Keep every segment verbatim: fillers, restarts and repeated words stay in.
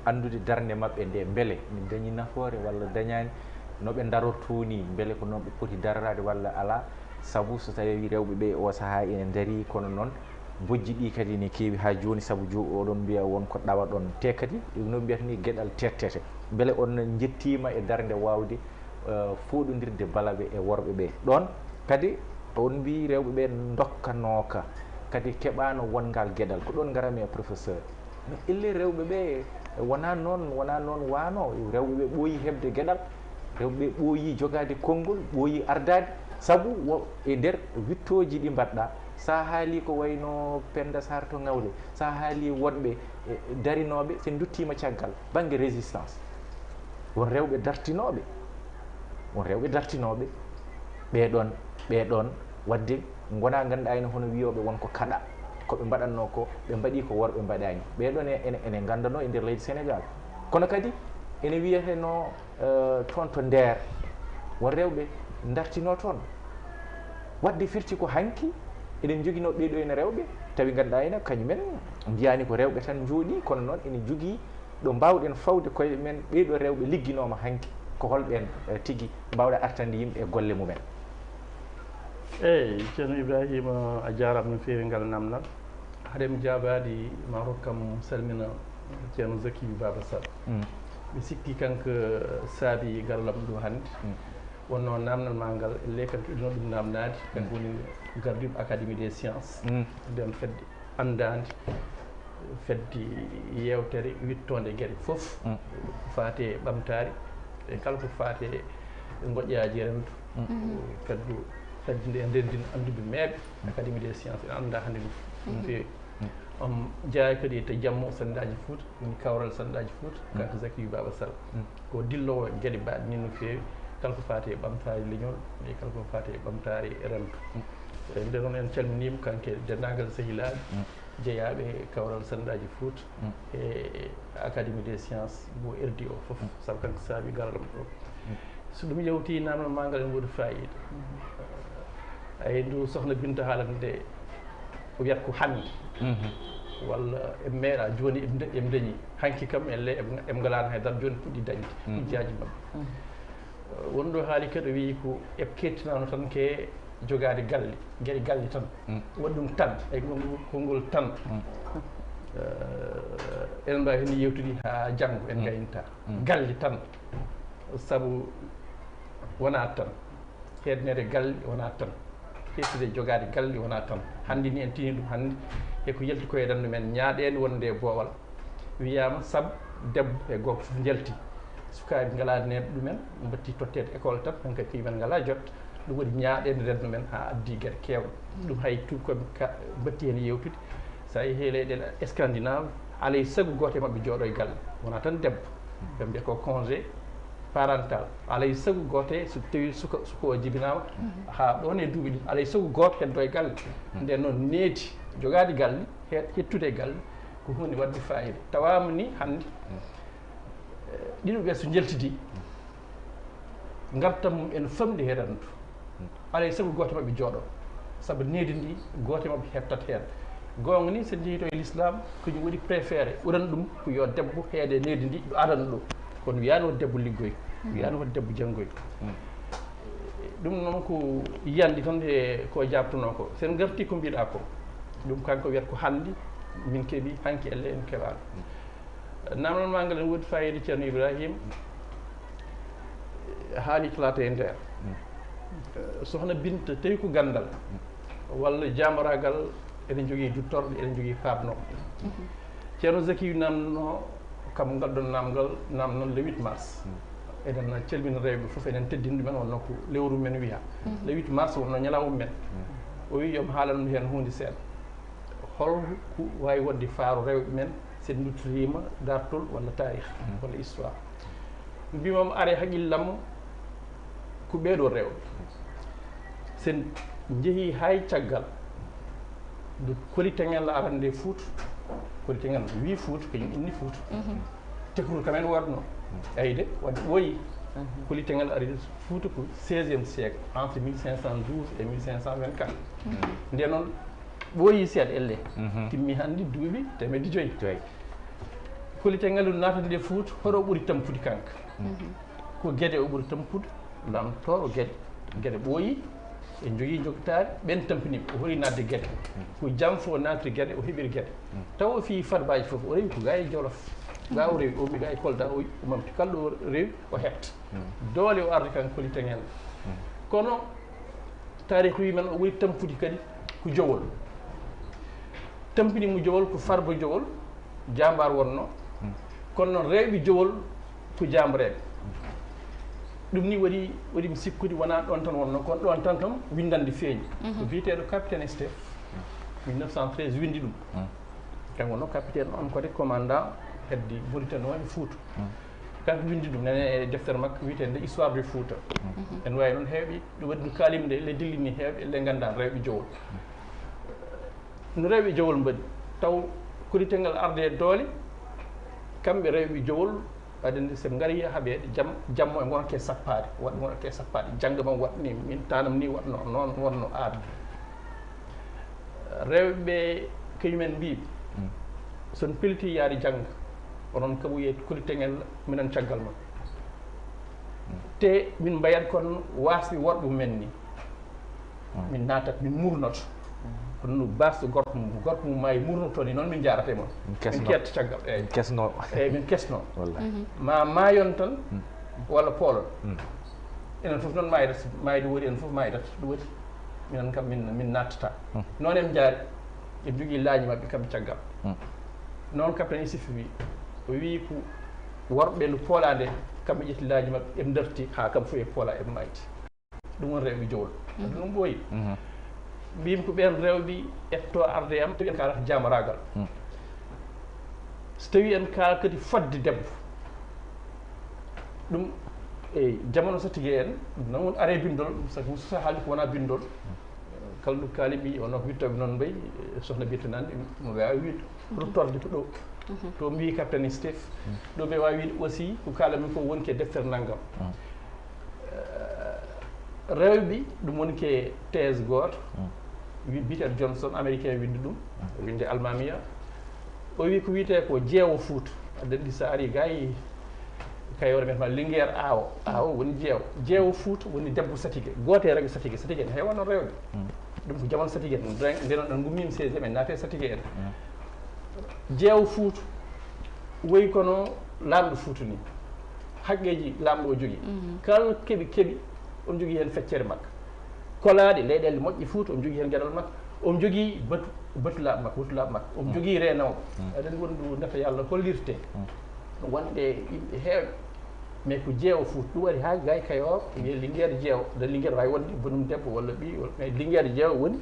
anndude darnde maɓɓe nde, mbele min dañi nafoore walla dañaani, no ɓe darortoo nii, mbele ko noon ɓe poti daroraade walla alaa. Sabu so tawii rewɓe ɓe oo sahaa ene ndarii, kono noon bojji ɗi kadi ne keewi haa jooni, sabu jo-, oɗon mbiya won ko ɗawaɗon. Te kadi no ɓe mbiyata nii geɗal tettete. Mbele on njettiima e darnde waawde, eh, fooɗondirde balaɓe e worɓe ɓe? Ɗoon kadi on mbii rewɓe ɓe ndokkanooka, kadi keɓaano won ngal geɗal. Ko ɗoon ngaranmi e professeur. Mais elle rewɓe ɓe wonaa noon, wonaa noon waano. Rewɓe ɓe ɓooyi heɓde geɗal, rewɓe ɓe ɓooyi jogaade konngol, ɓooyi ardaade. Sabu wo e nder wittooji ɗi mbaɗɗa, so a haalii ko wayno Penda Sarr to Ngawle, so a haalii woɗɓe, e, darinooɓe, so en nduttiima caggal, bannge résistance, won rewɓe dartinooɓe, won rewɓe dartinooɓe, ɓee ɗoon, ɓee ɗoon, waɗde ngonaa ngannduɗaa ene hono wiyooɓe won ko kaɗa, ko ɓe mbaɗatnoo ko, ɓe mbaɗii ko worɓe mbaɗaani. Ɓee ɗoon e-, ene, ene nganndanoo e nder leydi Senegaal. Kono kadi ene wiyetenoo, eh, toon to Ndeer, won rewɓe dartinoo toon. Waɗde firti ko hanki eɗen njoginoo ɓee ɗoo ene rewɓe, tawi ngannduɗaa ene kañumen mbiyaani ko rewɓe tan njooɗii, kono noon ene njogii ɗo mbaawɗen fawde koye men ɓee ɗoo rewɓe ligginooma hanki. Ko hol ɓeen, eh, tigi mbaawɗa artande yimɓe e golle mumen? Eeyi, Ceerno Ibrahima, a jaaraama no feewi ngal naamnal. Hade mi jaabaade, ma rokkam salmina Ceerno Zakiyu Baaba Sall. Mi sikki kanko saabi garal am ɗo hannde. Wonno naamnal ma ngal, elle kanko idno ɗum naamnaade. Kanko woni gardiiɗo Académie des Sciences. Nden fedde anndaande, fedde yeewtere wittoonde geɗe fof. Ko faati e ɓamtaare, e kala ko faati e ngoƴƴaaji renndo. Fedde, fedde nde ndenndina annduɓe meeɓe, Académie des Sciences, ene anndaa hannde ɗum no feewi. Omo jeyaa kadi e jammo sanɗaaji Fuuta, woni kawral sanɗaaji Fuuta, kanko Zakiyu Baaba Sall. Ko dilloowo e geɗe mbaɗe nii no feewi, kala ko faati e ɓamtaare leñol, e kala ko faati e ɓamtaare renndo. E nder noon en calminiima kanko e denndaangal sehilaaɓe jeyaaɓe e kawral sanɗaaji Fuuta e Académie des Sciences mo R D O fof, sabu kanko saabi garal am ɗo. So ɗum yawti naamnal ma ngal ene woodi faayiida. Eyi, ndu sohna Binta haalata nde, o wiyata ko hannde. Walla en meeɗa jooni en nde-, en dañi. Hanki kam en le-, en ngalaano hay dara, jooni puɗɗi dañde hujjaaji maɓɓe. Wonɗo haali kadi o wiyi ko eɓe kettinaano tan ke jogaade galle, geɗe galle tan. Waɗi ɗum tan, e konngol, konngol tan. Eh, eɗen mbaawi heen yewtude haa janngo, en ngaynataa. Galle tan, sabu wonaa tan. Heedneede galle wonaa tan. Hettude jogaade galle wonaa tan. Hannde ni en tini ɗum hannde, e ko yalti koye renndo men, ñaaɗeende wonde e boowal. Wiyaama sabu debbo e gorko fof njalti. Sukaaɓe ngalaa neeɓde ɗumen, mbatti totteede école tan, hankadi piimen ngalaa jot. Ɗum waɗi ñaaɗeende renndo men haa addi geɗe keewɗe. Ɗum hay tuubakooɓe ka mbatti heen yewtude. So a yehii leyɗeele Scandinave, alaa e sago gooto e maɓɓe jooɗo e galle. Wonaa tan debbo. Ɓe mbiyata ko congé parental. Alaa e sago gooto e so tawii suka, suka o jibinaama, haa ɗoon e duuɓi ɗiɗi, alaa e sago gooto heddo e galle. Nden noon needi jogaade galle, he-, hettude e galle, ko huunde waɗde faayiida. Tawaama ni hannde, eh, ɗiɗo ɓe so njaltidi, ngartam mum ene famɗi e renndo. Alaa e sago gooto maɓɓe jooɗo, sabu needi ndi gooto maɓɓe heɓtat heen. Goonga ni, so en njehii to e Lislaam, ko ɗum waɗi préféré, ɓurani ɗum ko yo debbo heede needi ndi ɗo adana ɗo. Kono wiyaani won debbo liggoy, wiyaani won debbo janngoy. Ɗum noon ko yiyannde tan e ko jaabtunoo ko. So en ngartii ko mbiɗa ko, ɗum kanko wiyata ko hannde min keɓi, hanki elle en keɓaano. Naamnal ma ngal ene woodi faayiida, Ceerno Ibrahima. Haali talaata e nder. Sohna Binta, tawi ko ganndal walla jaamoraagal eɗen njogii duttorɗe, eɗen njogii faabnoo. Ceerno Zakiyu naamnoo kam ngal ɗoon naamngal, naamnal le huit mars. Eɗen calmina rewɓe fof, eɗen teddina ɗumen, wonno ko lewru men wiya. Le huit mars wonno ñalawma men. O wiyi yo mi haalan ɗum heen huunde seeɗa. Hol ko waawi wonde faaro rewɓe men so en nduttiriima daartol walla taarih walla histoire? Mbiymi mo, ari haqqille am ko ɓee ɗoo rewɓe. So en njehii hay caggal, ndu Koli Teŋel arande Fuuta, Koli Teŋel wii Fuuta, kañum inni Fuuta. Tekruur kam en waɗno. Eyi de, waɗde ɓooyi. Koli Teŋel ari Fuuta ko seizième siècle, entre mille cinq cent douze et mille cinq cent vingt-quatre. Nde noon, ɓooyi seeɗa elle. Timmi hannde duuɓi teemedde joyi. Joyi. Koli Tenŋel no naatani nde Fuuta, hoɗo ɓuri tampude kanko? Ko Gede o ɓuri tampude, laamtooɗo Gede. Gede ɓooyi, en njogii njogtaari, ɓeen tampini ɓe, o hoɗi naatde Gede. Ko jam fof o naatri Gede, o heɓiri Gede. Taw o fii farbaaji fof, o rewi ko gaa e Jolof. Gaa o rewi, o ummi gaa e Kolda, o umamti kala ɗo o rewi, o heɓta. Doole o arde kanko Koli Tenŋel. Kono taariikh wi men o ɓuri tampude kadi ko Jowol. Tampini mo Jowol ko Farba Jowol, jaambaar wonno. Kono noon rewɓe Jowol ko jaambareeɓe. Ɗum ni waɗi, waɗi mi sikkude wonaa ɗoon tan wonno, kono ɗoon tan kam winndannde feeñi. Ko biyeteeɗo Capitaine Steph, mille neuf cent treize winndi ɗum. Kanko wonno capitaine on kadi commandant heddi Mauritanie o e Fuuta. Kanko winndi ɗum nene e deftere makko wiyeteende Histoire du Fouta. En waawi noon heewɓe, ɗum waɗi ɗum kaalim nde le dilli ni heewɓe le nganndan rewɓe Jowol. No rewɓe Jowol mbaɗi, taw Koli Tenŋel arde e doole, kamɓe rewɓe Jowol, aɗa anndi so ɓe ngari haɓeede, jam, jammo e ngonke sappaade, waɗ ngonke sappaade, jannga ma waɗ ni, min tanam ni waɗno, noon wonno aada. Rewɓe kañumen mbiiɓe, so on pelti yaade jannga, onon kaɓoyee Koli Tenŋel, minen caggal mon. Te min mbayat kon waasde worɓe mumen ni. Min naatat, min murnoto. Kono no baasɗo gorko mum, gorko mum maayi murnoto ni, noon min njaarata e mon. Min ketta caggal, eyyi. Kesno. Eyyi, min kesno. Wallahi. Ma maayon tan, walla poolon. Enen fof noon maaydat, maayde woodi, enen fof maaydat, ɗum waɗi. Minen kam, min, min naattata. Noon en njaari, en njogii laaji maɓɓe kamɓe caggal. Noon Capitaine Issoufou wi, o wi ko worɓe no poolaa nde, kamɓe ƴetti laaji maɓɓe, en darti, haa kam fof e poola, en mayti. Ɗum woni rewɓe Jowol. Ɗum ɓooyi. Mbimi ko ɓeen rewɓe etto arde e am, tawi en kaalata jamaraagal. So tawi en kaala kadi fodde debbo, ɗum e jamano satigi en, ɗum noon woni are bindol, sabu so haaldi ko wona bindol. Kala ɗum kaali mi, ono wittooɓe noon mbayi, sohna Binta Nandi, mo waawi wiide, ruttorde ko ɗo. To mbi Capitaine Steph, ɗo ɓe waawi wiide aussi, ko kaalami ko woni ke deftere nanngam. Eh, rewɓe, ɗum woni ke thèse gooto. Wi-, Peter Johnson, américain, winndi ɗum. Winndi Almamiya. O wi ko wiyetee ko jeewo Fuuta. Aɗa anndi so a ari gay Kayoore men ma Linguère aawo. Aawo woni jeewo. Jeewo Fuuta woni debbo satige. Gooto e rewɓe satige. Satige ne heewa noon rewɓe. Ɗum ko jaman satige. Nde noon ɗon ngummiimi seize, men naate satige en. Jeewo Fuuta woyi kono laamɗo Fuuta ni. Haqqeeji laamɗo o jogii. Kala keɓi, keɓi, on jogii heen feccere makko. Kolaaɗe, leyɗeele moƴƴe Fuuta, on jogii heen geɗal makko. On jogii batu, batulaaɓe makko, batulaaɓe makko. On jogii reenooɓe. Aɗa anndi wonde nata Yalla hollirte. Wonde yimɓe heewɓe. Mais ko jeewo Fuuta, ɗum waɗi haa gay Kayoor, ko wiye Linguère jeewo. Nde Linguère waawi wonde bonum debbo walla ɓiy, walla, mais Linguère jeewo woni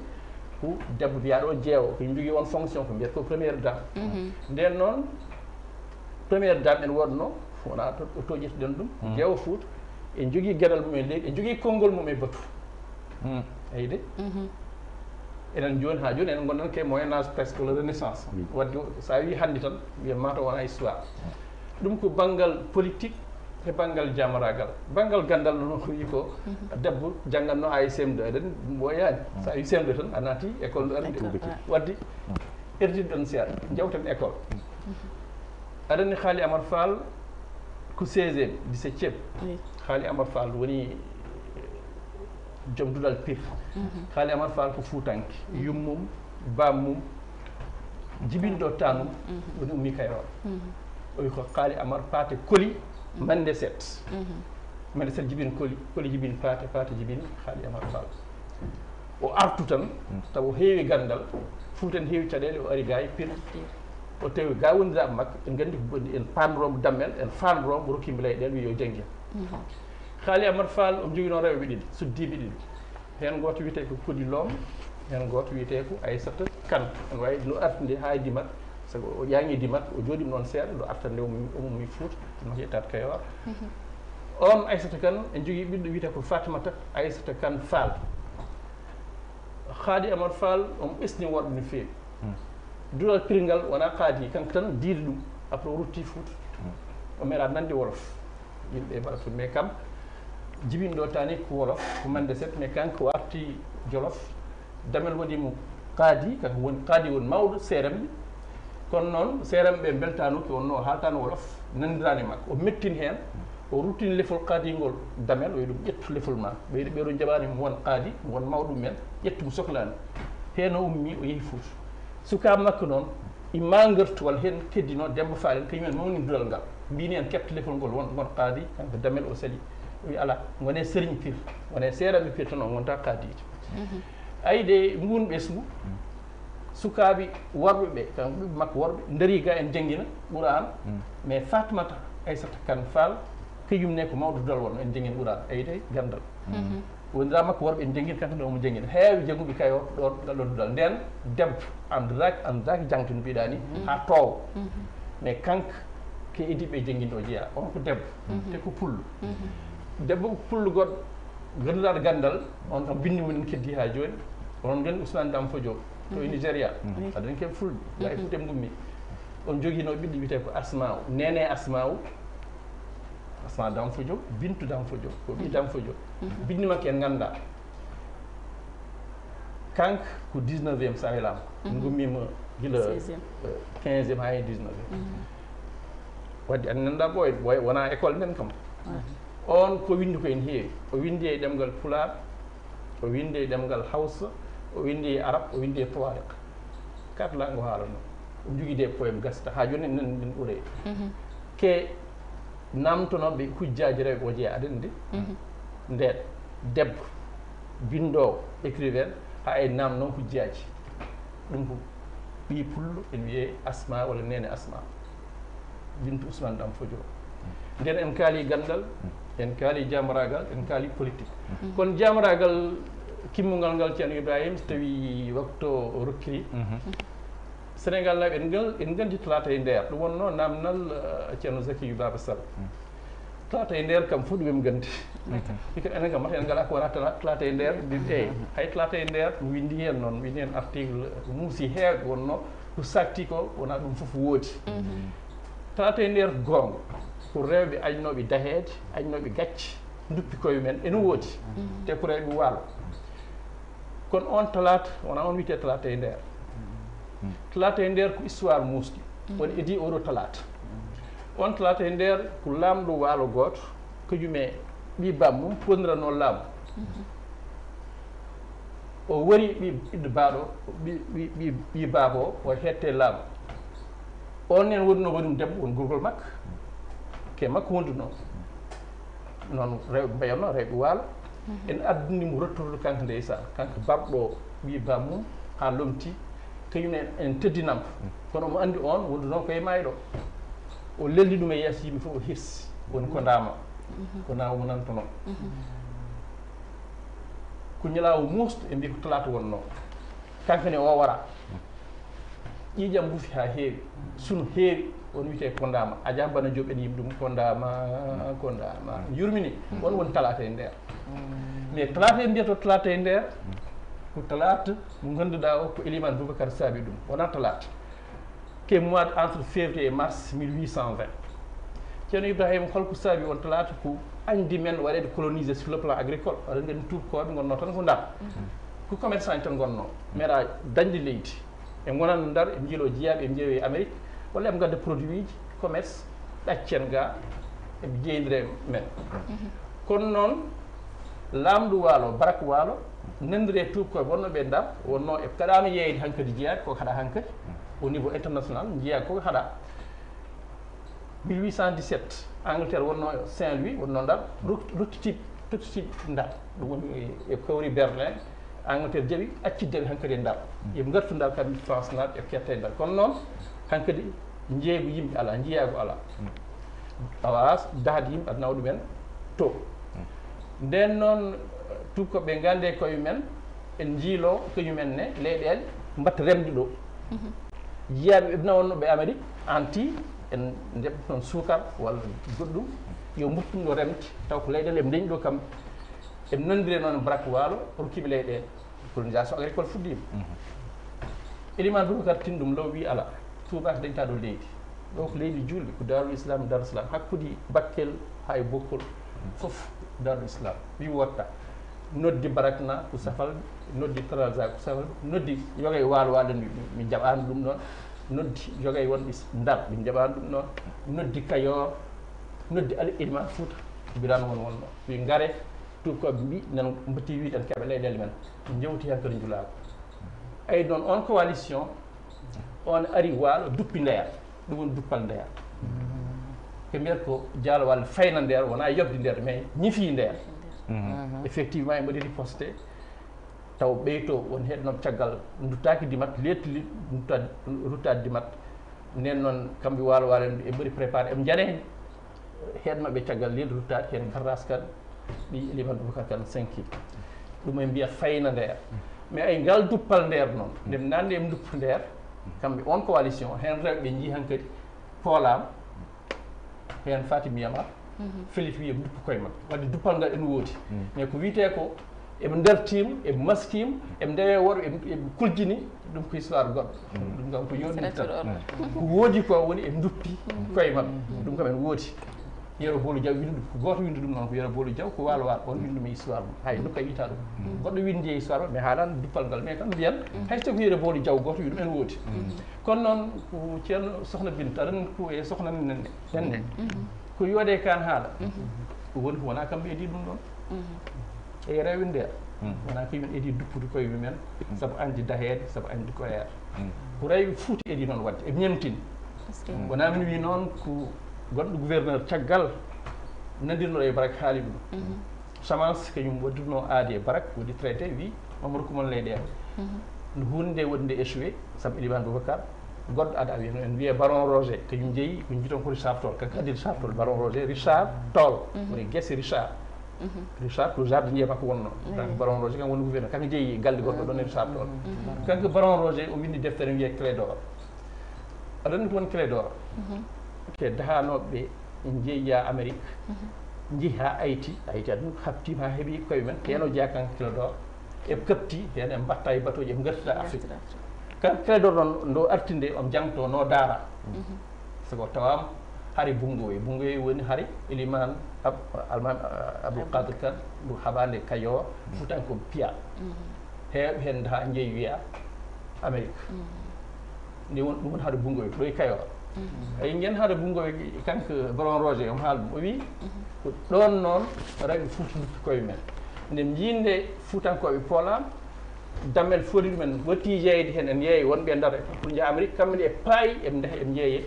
ko debbo mbiyaaɗo o jeewo, ko jogii on fonction, ko mbiyata ko première dame. Nden noon, première dame en woodno, wona to, to ƴettuɗen ɗum, jeewo Fuuta, en jogii geɗal mum e leydi, en jogii konngol mum e batu. Eyi de? Enen jooni, haa jooni, enen ngonɗen ke Moyen Âge presque, walla Renaissance. Wadde, so a wii hannde tan, wiya mata wona histoire. Ɗum ko banngal politique e banngal jamaraagal. Banngal ganndal noon ko wii ko debbo janngatno A E C M deux, eɗen mboyaani. So a wii C M deux tan, a naati école ɗo arde. Wadde, erdit ɗon seeɗa, njawten école. Aɗa anndi Haali Amar Fall ko seizième, dix-septième. Haali Amar Fall woni joom duɗal Pire. Haali Amar Fall ko Fuutanke. Yummum, bammum, jibinɗo tanum, woni ummi Kayoor. O wi ko Haali Amar Paate Koli, Mande Set. Mande Set jibin Koli, Koli jibin Paate, Paate jibin Haali Amar Fall. O artu tan, tawa o heewi ganndal, Fuuta en heewi caɗeele, o ari gay Pire. O tawi ga wondiraaɓe makko, en nganndi ko boni, en paamnoromo dammel, en faamnoromo, rokkiimo leyɗeele, wi yo janngin. Haali Amar Fall, omo jogii noon rewɓe ɗiɗi, suddiiɓe ɗiɗi. Heen gooto wiyetee ko Kodi Loom, heen gooto wiyetee ko Aysata Kan. Ene waawi no artude haa e Dimat, sabu o ƴaŋii Dimat, o jooɗiima noon seeɗa, ɗo artande omo, omo ummi Fuuta, no yettaade Kayoor. On Aysata Kan, en jogii ɓiɗɗo wiyetee ko Fatimata Aysata Kan Fall. Haali Amar Fall, omo ɓesni worɓe no feewi. Duɗal Pire ngal wona kaadi kanko tan diidi ɗum, après o rutti Fuuta. O meeɗa nande wolof. Yimɓe mbaɗa toon, mais kam jibinɗo tani ko wolof, ko Mande Set, mais kanko o arti Jolof. Damel waɗi mo kaadi, kanko woni kaadi woni mawɗo seeremɓe. Kono noon, seeranɓe ɓe mbeltaano ki, wonno o haaltaano wolof, nanndiraani e makko. O mettini heen, o ruttini lefol qaadi ngol, Damel, o wiyi ɗum, "Ƴettu lefol ma." Ɓeyde ɓeeɗo njaɓaani mo won qaadi, mo won mawɗo mumen, ƴettu mo soklaani. Heen o ummii, o yehi Fuuta. Sukaaɓe makko noon, imma ngartu walla heen teddinoo, Demba Faal en, kañum en mawnini duɗal ngal. Mbiyni en, "Keɓte lefol ngol, won, won qaadi." Kanko Damel o sali, o wiyi, "Alaa, ngone sëriñ pir, ngone seeranɓe pir tan, on ngonta qaadiijo." Ayi de, nguun ɓesngu, sukaaɓe worɓe ɓe, kam ɓiɓɓe makko worɓe, ndarii ga en janngina Qur'aan, mais Fatmata Aysata Kan Faal, kañum ne ko mawɗo duɗal wonno en janngina Qur'aan, ayi de, ganndal. Wondiraa makko worɓe en janngina, kanko ne omo janngina. Heewi jannguɓe Kayoor ɗoon, ngal ɗoon duɗal. Ndeen debbo anndaaki, anndaaki jangde no mbiɗaa ni, haa toowa. Mais kanko ke idiɓe jannginɗo o jeyaa. On ko debbo, te ko pullo. Debbo ko pullo goɗɗo, gannduɗaa ganndal, on kam binndi mum en keddi haa jooni. Onon nganndi Ousmane Dam Fodio to Nigeria. Aɗen ke fulɓe, wawi fof ɗemngu mi. On joginoo ɓiɗɗo wiyetee ko Asma'u, Nene Asma'u. Asma Dam Fodio, Bintu Dam Fodio, ko ɓii Dam Fodio. Binndi makko en nganndaa. Kanko ko dix-neuvième saabi laamu. Min ngummiima gila, seizième. Eh, quinzième haa e dix-neuvième. Wadde en nganndaa ɓooy, ɓooy wonaa école men kam. On ko winndi ko ene heewi. O winndi e ɗemngal Pulaar, o winndi e ɗemngal Hawsa, o winndi e Arab, o winndi e Tuwaariq. Kat lango haalano. O jogii des poèmes gasta. Haa jooni en nani ɗum ɓuree. Ke namtonooɓe hujjaaji rewɓe o jeyaa, aɗa anndi? Nden debbo, binndoowo, écrivain, haa e namnoo hujjaaji. Ɗum ko ɓii pullo, ene wiyee Asma walla Nene Asma. Bintu Ousmane Dam Fodio. Nden en kaali ganndal, en kaali jaamraagal, en kaali politique. Kono jaamraagal kimmungal ngal Ceerno Ibrahima, so tawi waktu o rokkiri, Senegal naaɓe en ngal, en nganndi talaata e nder. Ɗum wonno namnal, eh, Ceerno Zakiyu Baba Sall. Talaata e nder kam fof ɗum en nganndi. Hikka enen kam mata en ngalaa ko wonaa tala-, talaata e nder. Eyi, hay talaata e nder, mi winndi heen noon, mi winndi heen article, muusi heewɓe wonno ko sakti ko, wonaa ɗum fof woodi. Talaata e nder goonga, ko rewɓe ajnooɓe daheede, ajnooɓe gacce, nduppi koye men, ene woodi. Te ko rewɓe waalo. Kono on talaata, wonaa on wiyetee talaata e nder. Talaata e nder ko histoire muusɗi. On edi oɗo talaata. On talaata e nder ko laamɗo waalo gooto, kañum e ɓii bammum poondiranoo laamu. O wari ɓii ɓiɗɗo baaɗo, ɓii, ɓii, ɓii, ɓii baaba o, o hette laamu. On nen wonno woni ɗum debbo, won gorgol makko. Ke makko wonduno. Noon rewɓe mbayatno, rewɓe waalo. En addani mo retour kanko ndeysaan. Kanko barɗo ɓii bammum haa lomti. Kañum en, en teddinam. Kono omo anndi on wonduno ko e mayɗo. O lelni ɗum e yeeso yimɓe fof, o hirsi. Woni ko ndaama. Ko ndaama mo nantono. Ko ñalaawo muusɗo, e mbi ko talaata wonno. Kanko ne o wara. Ƴiiƴam rufi haa heewi. Sunu heewi. On wiyetee kondaama. A jaa bana joɓen yimɓe ɗum kondaama, kondaama. Yurmini. On woni talaata e nder. Mais talaata e nder to talaata e nder. Ko talaata mo ngannduɗaa o ko Eliman Boubacar saabi ɗum. Wonaa talaata. Ke mois de entre février et mars mille huit cent vingt. Ceerno Ibrahima, holko saabi on talaata? Ko añde men waɗeede colonisé sur le plan agricole. Aɗa anndi en tuubakooɓe ngonno tan ko Ndar. Ko commerçant tan ngonno. Meeɗa dañde leydi. E ngonan Ndar, e njiilo jiyaaɓe, e njeewe Amérique, walla e ngadda produit ji, commerce, ɗaccen ga, e jeyndire men. Kono noon, laamɗo waalo, barak waalo, nanndiri e tuubakooɓe wonno ɓe Ndar, wonno e kaɗaano yeeyde hankadi jiyaaɓe, ko haɗa hankadi, au niveau international, njiyaa ko haɗa. Mille huit cent dix-sept, Angleterre wonno Saint-Louis, wonno Ndar, rut-, ruttiti, ruttiti Ndar. Ɗum woni e, e kawri Berlin, Angleterre jaɓi, acci dawi hankadi e Ndar. Yo ɓe ngartu Ndar kam France naaɓe, ɓe ketta e Ndar. Kono noon, hankadi njeeygu yimɓe alaa, njiyaagu alaa. Awa, dahde yimɓe aɗa nawa ɗumen to. Nden noon, tuubakooɓe ngannde koye men, en njiilo kañum en ne leyɗeele mbatta remde ɗo. Jiyaaɓe ɓe nawonno ɓe Amérique, anti en ndeɓ toon suukar walla goɗɗum, yo mbaɗ ɗum ɗo remde, taw ko leyɗeele eɓe ndeñi ɗo kamɓe. Eɓe nanndiri noon Barak Waalo, rokkiiɓe leyɗeele, colonisation agricole fuɗɗiima. Eliman Boubacar Tine ɗum law wi alaa, tuubaaka dañta ɗo leydi. Ɗo ko leydi juulɓe, ko Daarul Islam, Daarul Islam, hakkude Bakkel haa e Bokkol, fof Daarul Islam. Wi wotta, noddi Barak na ko Safal, noddi Taraza ko Safal, noddi yoga e Waalo, Waalo mi, mi jaɓaani ɗum ɗoon. noddi jogay wonɓe Ndar, min njaɓaani ɗum noon. Noddi Kayoor, noddi Al Iliman Fuuta, Biraan won wonno. Wi ngare, tuubakooɓe mbi, nan mbaɗti wiide en keɓa leyɗeele men. Min njewti heen kadi njulaagu. Eyi noon, on coalition, on ari Waalo, duppi Ndeer. Ɗum woni duppal Ndeer. Ɓe mbiyata ko Jaalo Waalo fayna Ndeer, wonaa yoɓde Ndeer, mais ñifi Ndeer. Effectivement, en mbaɗi riposte. Taw ɓeyto won heɗnooɓe caggal, duttaaki Dimat, leetti ruttaade Dimat. Nden noon, kamɓe Waalo Waalo en, ɓe mbaɗi préparé, eɓe njane heɗnooɓe caggal, leetti ruttaade heen Garras Kan, ɓii Eliman Boubacar Kan, cinq. Ɗum en mbiya fayna Ndeer. Mais ay ngal duppal Ndeer noon, nde naatnde e duppu Ndeer, kamɓe on coalition, heen rewɓe njii hankadi poolaama, heen Fatim Yamar, Feliti wi eɓe duppu koye maɓɓe. Wadde duppal ngal ene woodi. Mais ko wiyetee ko eɓe ndartiima, eɓe maskiima, eɓe ndewe worɓe, eɓe, eɓe kuljini, ɗum ko histoire goɗɗo. Ɗum kam ko yooɗi tan. Ko woodi ko woni eɓe duppi koye maɓɓe. Ɗum kam ene woodi. Yero Boolo Jaw windi ɗum. Ko gooto windi ɗum noon ko Yero Boolo Jaw, ko Waalo Waalo. On windi ɗum e histoire mum. Hay nokka wiyata ɗum. Goɗɗo windi e histoire maɓɓe, mi haalaani duppal ngal. Mais tan mbiyan, hay so ko Yero Boolo Jaw gooto windi ɗum ene woodi. Kono noon ko Ceerno Sohna Binta, aɗa anndi ko e sohna men nenne. Ko yoode kan haala. Ko woni ko wonaa kamɓe edi ɗum ɗon. E rewɓe Ndeer. Wonaa ko yimɓe edi duppude koye mumen, sabu anndi daheede, sabu anndi ko heer. Ko rewɓe Fuuta edi noon waɗde, eɓe ñemtini. Wonaa min wi noon ko goɗɗo gouverneur caggal nandirno e Barak haali ɗum. Semence kañum waɗirno aadi e Barak, waɗi traité, wi Mamadou Koumane Ley Ɗeewa. No huunde nde waɗi nde échoué, sabu Elimane Boubacar, goɗɗo ada wiya, en wiye Baron Roger, kañum jeyi, ko jiiton ko Richard Toll, kanko addi Richard Toll, Baron Roger, Richard Toll, woni Guessy Richard. Richard ko jardinier makko wonno. Donc Baron Roger kanko woni gouverneur, kanko jeyi galle goɗɗo ɗon e Richard Toll. Kanko Baron Roger o windi deftere wiye Clédor. Aɗa anndi ko woni Clédor? Ke dahanooɓe jeeya Amérique, njehi haa Haïti, Haïti aɗa anndi ko habtiima haa heɓi koye men, heen o jeyaa kanko Clédor. Eɓe kapti heen, eɓe mbatta e batooji, eɓe ngartira Afrique. Kanko Clédor noon, nde o arti nde, omo jangto, no daara. Sago tawaama hari Bungowe. Bungowe woni hari Eliman Ab-, Alman, ah, Abdoul Kadir Kane, ndu haɓaande Kayoor, Fuutankooɓe piya. Heewɓe heen daha njeyi wiya Amérique. Nde won, ɗum woni hari Bungowe, ɗo e Kayoor. Eyi, ngen hari Bungowe, kanko Baron Roger, omo haala ɗum. O wi, ko ɗoon noon rewɓe Fuuta nduppi koye men. Nde mbiinde Fuutankooɓe poolaama, dammel foti ɗumen, watti yeeyde heen, en yeeyi wonɓe e Ndar, pour njaha Amérique, kamɓe ne e paayi, eɓe ndaha, eɓe njeeye.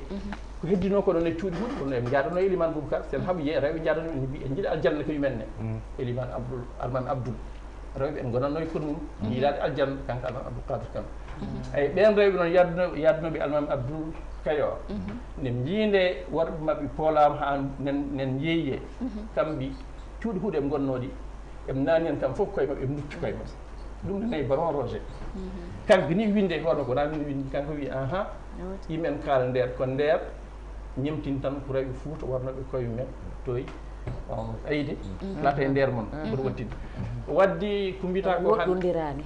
Ko heddinoo ko ɗoon e cuuɗi huɗi, kono eɓe njaadano Elimane Boubacar, sen haɓu yee, rewɓe njaadano, en mbi, en njiɗa aljanna ko ɗumen ne. Elimane Abdoul, Almami Abdoul. Rewɓe en ngonatno e kono mum, yiilaade aljanna, kanko Almami Abdoul Kadir Kane. Eyi, ɓeen rewɓe noon yaadno-, yaadnooɓe Almami Abdoul Kayoor. Nde mbiinde worɓe maɓɓe poolaama haa nen, nen yeeyee, kamɓe cuuɗi huɗi eɓe ngonnoo ɗi, eɓe naani heen kam fof koye maɓɓe, eɓe nduppi koye maɓɓe. Ɗum ne nayi Baron Roger. Kanko ni winde hono ko nan windi, kanko wi, aha, yimɓe en kaala Ndeer, ko Ndeer ñemtin tan ko rewɓe Fuuta warnooɓe koye men toy, on ayde, laata e Ndeer mon, mboɗo wattinde. Waddi ko mbiyata ko hannde. Woɗɗondirani.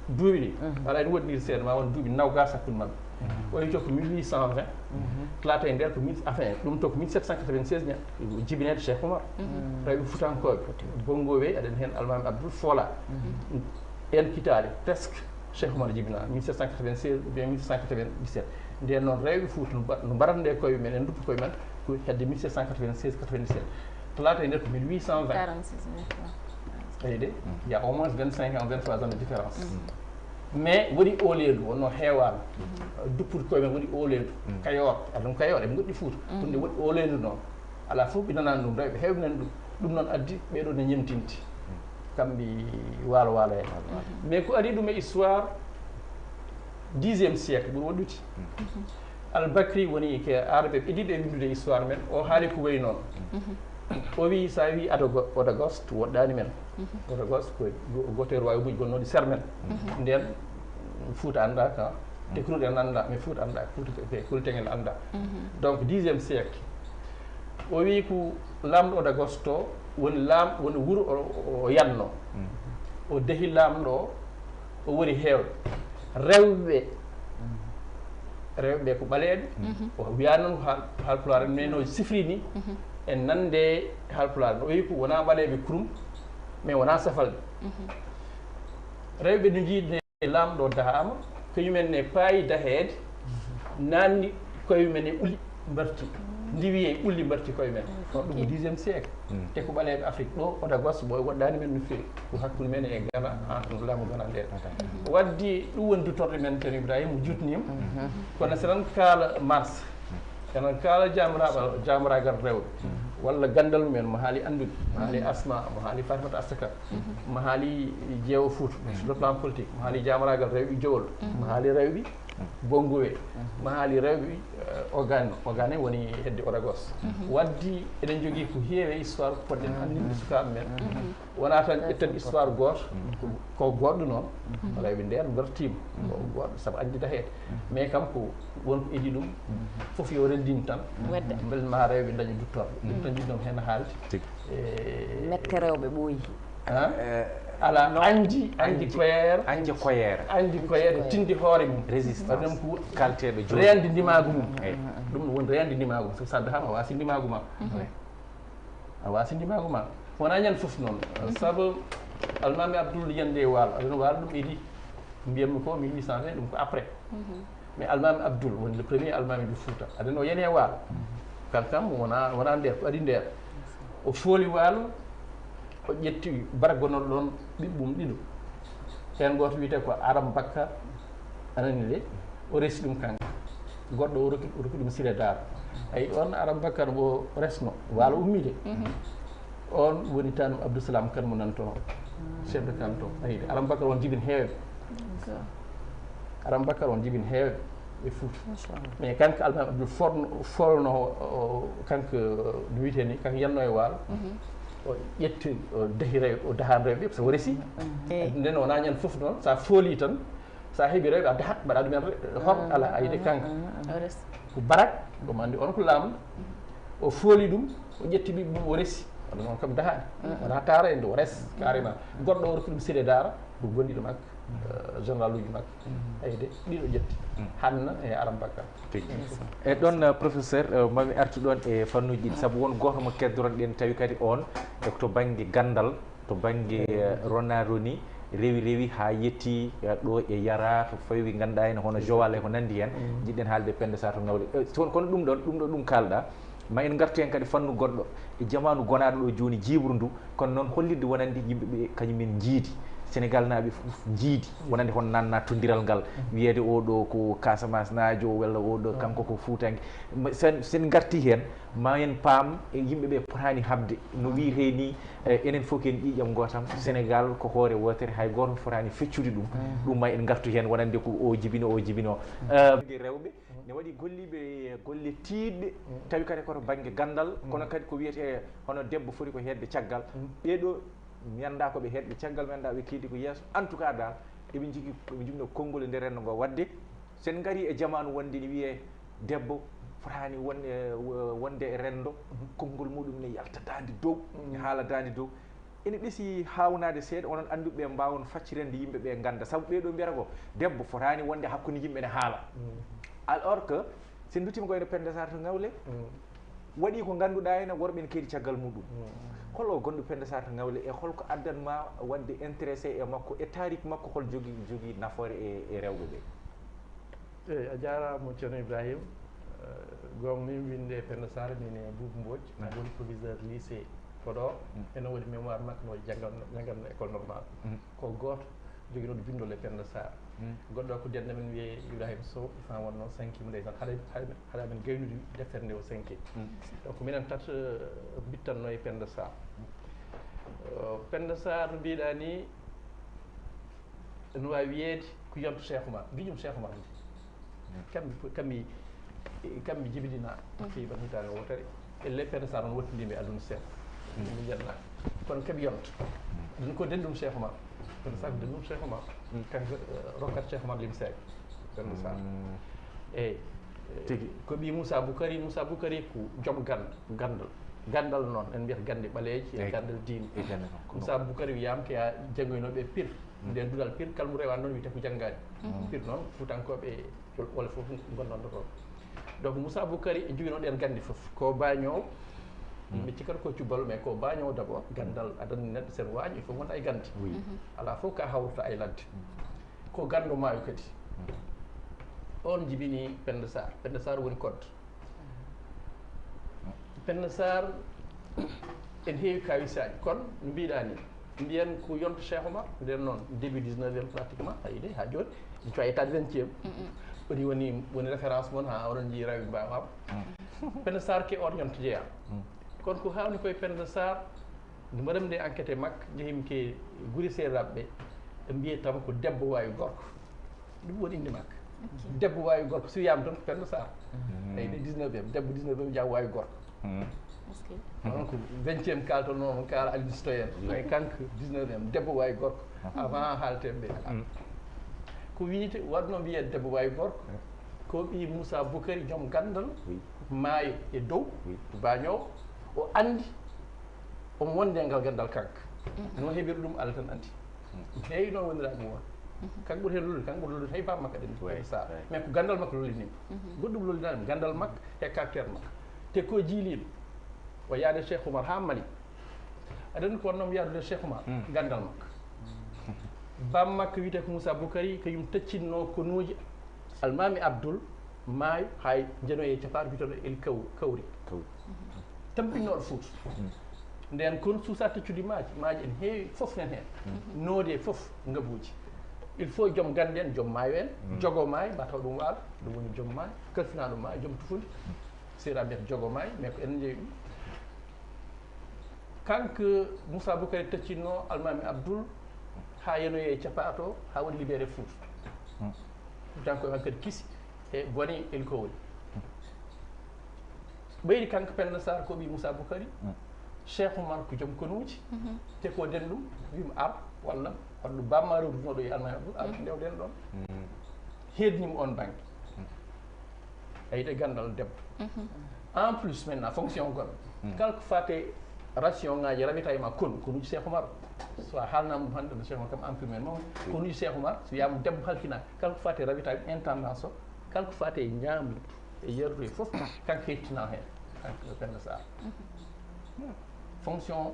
Duuɓi ɗi, aɗa anndi woɗɗondir seeɗa, ma won duuɓi nawgas hakkunde maɓɓe. O wi to ko mille huit cent vingt, laata e Ndeer ko mille, enfin, ɗum to ko mille sept cent quatre-vingt-seize ña-, jibineede Cheikh Oumar. Rewɓe Fuutankooɓe, Bongo Wey, aɗen heen Almami Abdoul Foola. En kitaali, presque, Cheikh Oumar jibinaa, mille sept cent quatre-vingt-seize ou bien mille sept cent quatre-vingt-dix-sept. Ndeen noon, rewɓe Fuuta no mba-, no mbaratnoo koye men, en nduppi koye men, ko hedde mille sept cent quatre-vingt-seize quatre-vingt-dix-sept. Talaata e nder ko mille huit cent vingt. Quarante-six, vingt-trois. Eyi de, il y a au moins vingt-cinq ans, vingt-trois ans de différence. Mais waɗi ooleendu, wonno heewaano. Duppude koye men waɗi ooleendu. Kayoor, aɗa ɗum Kayoor, eɓe ngoɗɗi Fuuta. Ɗum nde waɗi ooleendu noon. Alaa fof ɓe nanaani ɗum, rewɓe heewɓe nani ɗum. Ɗum noon addi ɓeeɗo ne ñemtinti. Kamɓe waalo waalo en. Mais ko adii ɗum e histoire dixième siècle, ɓuri waɗude. Al-Bakri woni ke Arabe ɓe ɗiɗo e winndude histoire men, o haali ko wayi noon. O wi, so a wi Adago-, Odagost, woɗɗaani men. Odagost ko go-, gooto e royaume uji gonnooɗi ser men. Ndeen Fuuta anndaa ka, Tekruɗe en anndaa, mais Fuuta anndaa, Fuuta ko, ko Kultengel anndaa. Donc, dixième siècle, o wi ko laamɗo Odagost o woni laam-, woni wuro o, o, o yadno. O dehi laamɗo o, o woni heewɓe. Rewɓe, rewɓe ko ɓaleeɓe, o wiya noon ko haal-, haalpulaar en, mais no sifri ni, en nande haalpulaar en. O wi ko wonaa ɓaleeɓe kurum, mais wonaa safalɓe. Rewɓe no njiiɗi laamɗo dahaama, kañumen ne paayi daheede, Nanni koye men e ɓuli mbarti, ndiwi e ɓulli mbarti koye men. Ɗum ko dixième siècle. Te ko ɓaleeɓe Afrique ɗo, Odagos, ɓoy woɗɗani men no feewi. Ko hakkunde men e Ghana, en laamu Ghana nden. Waddi ɗum woni duttorde men, Ceerno Ibrahima, o jutnima. Kono so eɗen kaala Mars, eɗen kaala jamraɓe, jamragal rewɓe, walla gandal mumen, mo haali anndude, mo haali Asma, mo haali Fatimata Astaka, mo haali Jeewo Fuuta, sur le plan politique, mo haali jamragal rewɓe Jowol, mo haali rewɓe Bongowe, mo haali rewɓe, eh, Ogane, Ogane woni hedde Odagos. Waddi eɗen jogii ko heewi e histoire poɗɗen anndinde sukaaɓe men. Wonaa tan ƴetten histoire gooto, ko, ko goɗɗo noon, rewɓe nder mbartiima, ko goɗɗo sabu anndi daheede. Mais kam ko won ko idii ɗum, fof yo renndin tan, mbele ma rewɓe ndaña duttorɗe. Ɗum tan njiɗnoo heen haalde. Tigi. E mette rewɓe ɓooyi. Hein? Ala, anji, anji koyeere. Anji koyeere. Anji koyeere, tindi hoore mum. Résistance. Waɗi ɗum ko kalteeɓe jooɗi. Reendi ndimaagu mum. Eyi. Ɗum woni reendi ndimaagu mum. Sabu so a dahaama, a waasi ndimaagu ma. Eyi. A waasi ndimaagu ma. Wonaa ñande fof noon. Sabu Almaami Abdul yande e Waalo. Aɗa no Waalo ɗum idi. Mbiyatmi ko mille huit cent vingt, ɗum ko après. Mais Almaami Abdul woni le premier Almaami du Fouta. Aɗa no yani e Waalo. Kanko kam wonaa, wonaa nder, ko adi nder. O fooli Waalo, o ƴetti bara gonol ɗon ɓiɓɓum ɗiɗo. Heen gooto wiyetee ko Aram Bakkar, a nanii de, o resi ɗum kanko. Goɗɗo o rokki, o rokki ɗum Siré Daara. Ayi, on Aram Bakkar mo resno, Waalo ummii de. On woni taanum Abdou Salam Kane mo nan toon, chef de canton. Ayi de, Aram Bakkar on jibin heewɓe. Aram Bakkar on jibin heewɓe e Fuuta. Machallah. Mais kanko Almaami Abdul forno, forno o, o, kanko no wiyetee ni, kanko yanno e Waalo. O ƴetti, o dahi rewɓe, o dahan rewɓe, parce que o resi. Nden wonaa ñande fof noon, so a fooli tan, so a heɓi rewɓe, a dahat, mbaɗa ɗumen re-, hor, ala, a yiɗi kanko. O resi. Ko barak, ɗum anndi on ko laamu. O fooli ɗum, o ƴetti ɓiɓɓe mum, o resi. Walla noon kam dahaani. Wonaa taara en ɗo, o res, carrément. Goɗɗo o rokki ɗum Siré Daara, ko gondiiɗo makko, eh, général uji makko. Eyi de, ɗiɗo ƴetti. Hanna e Aram Bakkar. Tigi. E ɗon, eh, professeur, eh, mami artu ɗon e fannuuji ɗiɗi, sabu won gooto mo keddoron ɗen, tawi kadi on, e to bannge ganndal, to bannge, eh, rona roni, rewi rewi haa yetti, eh, ɗo e Yara, to faywi ngannduɗaa en hono Joal e ko nanndi heen. Njiɗɗen haalde Penda Sarr to Ngawle. Eh, so won kono ɗum ɗon, ɗum ɗo ɗum kaalɗaa, ma en ngartu heen kadi fannu goɗɗo. E jamaanu gonaaɗo ɗo jooni, jiiɓru ndu, kono noon hollitde wonande yimɓe ɓe kañum en njiidi. Senegalnaaɓe fof njiidi. Wonande hono nanna tondiral ngal, wiyeede oo ɗo ko Casamance naajo, walla oo ɗo kanko ko Fuutanke. Ma-, sen, sen ngarti heen, ma en paam e yimɓe ɓe potaani haɓde. No wiyetee ni, eh, enen fof ko en ƴiiƴam gootam. Senegal ko hoore wootere, hay gooto fotaani feccude ɗum. Ɗum ma en ngartu heen, wonande ko o jibino, o jibino. Eh, rewɓe ne waɗi golliiɓe golle tiiɗɗe, tawi kadi koto bannge ganndal, kono kadi ko wiyetee hono debbo foti ko heedde caggal. Ɓee ɗo mi anndaa ko ɓe heedɓe caggal, mi anndaa ɓe keedi ko yeeso. En tout cas dal, eɓe njigi, eɓe njogino konngol e nder renndo ngo. Waɗde, so en ngarii e jamaanu wonde ne wiyee debbo fotaani won-, e, wo-, wonde e renndo, konngol muɗum ne yalta daande dow, ne haala daande dow. Ene ɓesi haawnaade seeɗa, onon annduɓe ɓe mbaawon faccirande yimɓe ɓe ngannda. Sabu ɓee ɗo mbiyata ko debbo fotaani wonde hakkunde yimɓe ne haala. Alors que, so en nduttiima ko wayno Penda Sarr to Ngawle, waɗi ko ngannduɗaa ene, worɓe ene keedi caggal muɗum. Hol o gonɗo Penda Sarr to Ngawle e holko addan ma waɗde intéressé e makko e taariik makko, hol jogi, jogi nafoore e, e rewɓe ɓe? Eyi, a jaaraama, Ceerno Ibrahima. Eh, goonga ni, mi winnde Penda Sarr, min e Buubu Mbodj. Woni proviseur lycée Podor. Ene waɗi mémoire makko no janngan-, jannganno école normale. Ko gooto joginooɗo binndol e Penda Sarr. Goɗɗo ko dennde men wiyee Ibrahima Sow, isan wonnoo sankiima ndeysaan. Haɗa, haɗa, haɗa men gaynude deftere nde o sanki. Donc minen tata, eh, mbittanno e Penda Sarr. Eh, Penda Sarr no mbiɗa ni, no waawi wiyeede ko yonto Cheikh Oumar, giƴum Cheikh Oumar nde. Kammi, kammi, kammi jibinaa, feewi ban hitaande wootere. E le Penda Sarr on wattindimi e aduna seeɗa. Min njanna. Kono keɓi yonto. Ɗum ko denɗum Cheikh Oumar. Penda Sarr ko denɗum Cheikh Oumar. Kanko, eh, rokkat Cheikh Oumar limseeɓe. Penda Sarr. Eyi. Tigi. Ko ɓii Moussa Boukari, Moussa Boukari ko joom ganndal, ganndal. Ganndal noon, en mbiyata gannde ɓaleeje, e ganndal diine. Moussa Boukari wiyaama ko yaa janngoynooɓe e Pire. Nden duɗal Pire, kala mo rewaani noon wiyetee ko janngaani. Pire noon, Fuutankooɓe walla fof ngonnoo ɗo. Donc Moussa Boukari e joginoo ɗeen gannde fof. Ko bañoowo, mi cikkat ko cubbalo, mais ko bañoowo d'abord. Ganndal addan neɗɗo sen waaño, il faut ngonɗa e gannde. Alaa fof ka hawrata e ladde. Ko ganndo maayo kadi. On jibini Penda Sarr. Penda Sarr woni code. Penda Sarr, en heewi kawisaaji, kono no mbiɗa ni, mbiyen ko yonto Cheikh Omar, nden noon début dix-neuvième pratiquement, a yiɗi ha joni, en cuwa yettade vingtième. Woni, woni, woni référence mon ha oɗon jii rawi mbawa. Penda Sarr ke on yonto jeeya. Kono ko hawni koye Penda Sarr, nde mbaɗam nde enquête e makko, jehimi ke guri seeɗaɓe ɓe, ɓe mbiye taw ko debbo wawi gorko. Ɗum woni inde makko. Debbo wawi gorko, so wiyama tan ko Penda Sarr. Eyi, ɗe dix-neuvième, debbo dix-neuvième jaa wawi gorko. Donc vingtième kaltonoo, kaala Aliou Stoyen. Mais kanko dix-neuvième, debbo wawi gorko. Avant haalteɓe ɓe. Ko wiyete, waɗno mbiyede debbo wawi gorko. Ko ɓi Moussa Boukari, joom gandal, maayo e dow, bañowo, o andi, omo wonde e ngal gandal kanko. No heɓiri ɗum, Allah tan andi. Heewi noon woniraaɓe mum won. Kanko ɓuri heen lollude, kanko ɓuri lollude hay bammakko aɗen Penda Sarr. Mais ko gandal makko lollini mo. Goɗɗum lollinaani mo, gandal makko e caractère makko. Te ko jiiliiɗo, o yaade Cheikh Oumar haa Mali. Aɗa anndi ko wonnoo mo yaadude Cheikh Oumar? Gandal makko. Bammakko wiyetee ko Moussa Boukari, kañum taccinnoo konuuji Almaami Abdul, maayo, hay jenoye capaɗo, biyetooɗo El Kaw-, Kawri. Tampinnooɗo Fuuta. Nden kon suusa taccude maaji, maaji en heewi, fof nen heen. Noode fof ngabuuji. Il faut joom gannde en, joom maayo en, jogo maayo, mba taw ɗum waalo, ɗum woni joom maayo, kalfinaaɗo maayo, joom tufundi. Seeɗa mbiyata jogo maayo, mais ko enen njeyi ɗum. Kanko Moussa Boukari taccinno Almaami Abdul haa yanoye e capato, haa waɗi libéré Fuuta. Pourtant ko hankadi kisi e boni El Kowri. Ɓeydi kanko Penda Sarr ko ɓii Moussa Boukari. Cheikh Oumar ko joom konuuji. Te ko den ɗum, wiima ar, walla waɗu bamma rewdunoɗo e Almaami Abdul, ar ndewden ɗon. Heednimo on bannge. A yiɗi ganndal debbo. En plus, maintenant, fonction goɗɗo. Kala ko faati ration ŋaaji ravitaillement konu, konuuji Cheikh Oumar. So a haalnaama ɗum hannde, no Cheikh Oumar kam empiré men mawni. Konuuji Cheikh Oumar, so wiyaama debbo halkinaaka, kala ko faati ravitaillement, intendance o, kala ko faati e ñaamdu, e yardu e fof, kanko hettinaa heen, kanko Penda Sarr. Fonction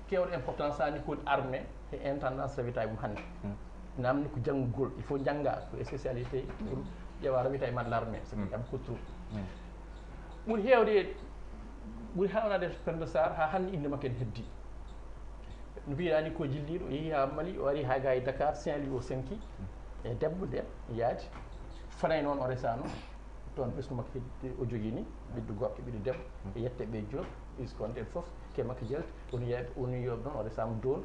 keewɗo importance haa ni ko woni armée e intendance ravitaillement hannde. Namni ko janngugol, il faut jannga ko spécialité pour ƴeewa ravitaillement de l'armée, c'est-à-dire ko troupe. Ɓuri heewde, ɓuri haawnade Penda Sarr haa hannde innde makko ene heddi. No mbiɗaa ni ko jilliiɗo, o yehi haa Mali, o ari haa gaa e Dakar, Saint-Louis o senki. E debbo nden yaadi. Fanay noon o resaano. Toon ɓesngu makko heddi, o jogii ni ɓiɗɗo gorko, ɓiɗɗo debbo. E yette ɓe joom, ɓiskon ɗen fof, ke makko jalti. Woni yeeɓe, woni yooɓe noon, o resaama doon.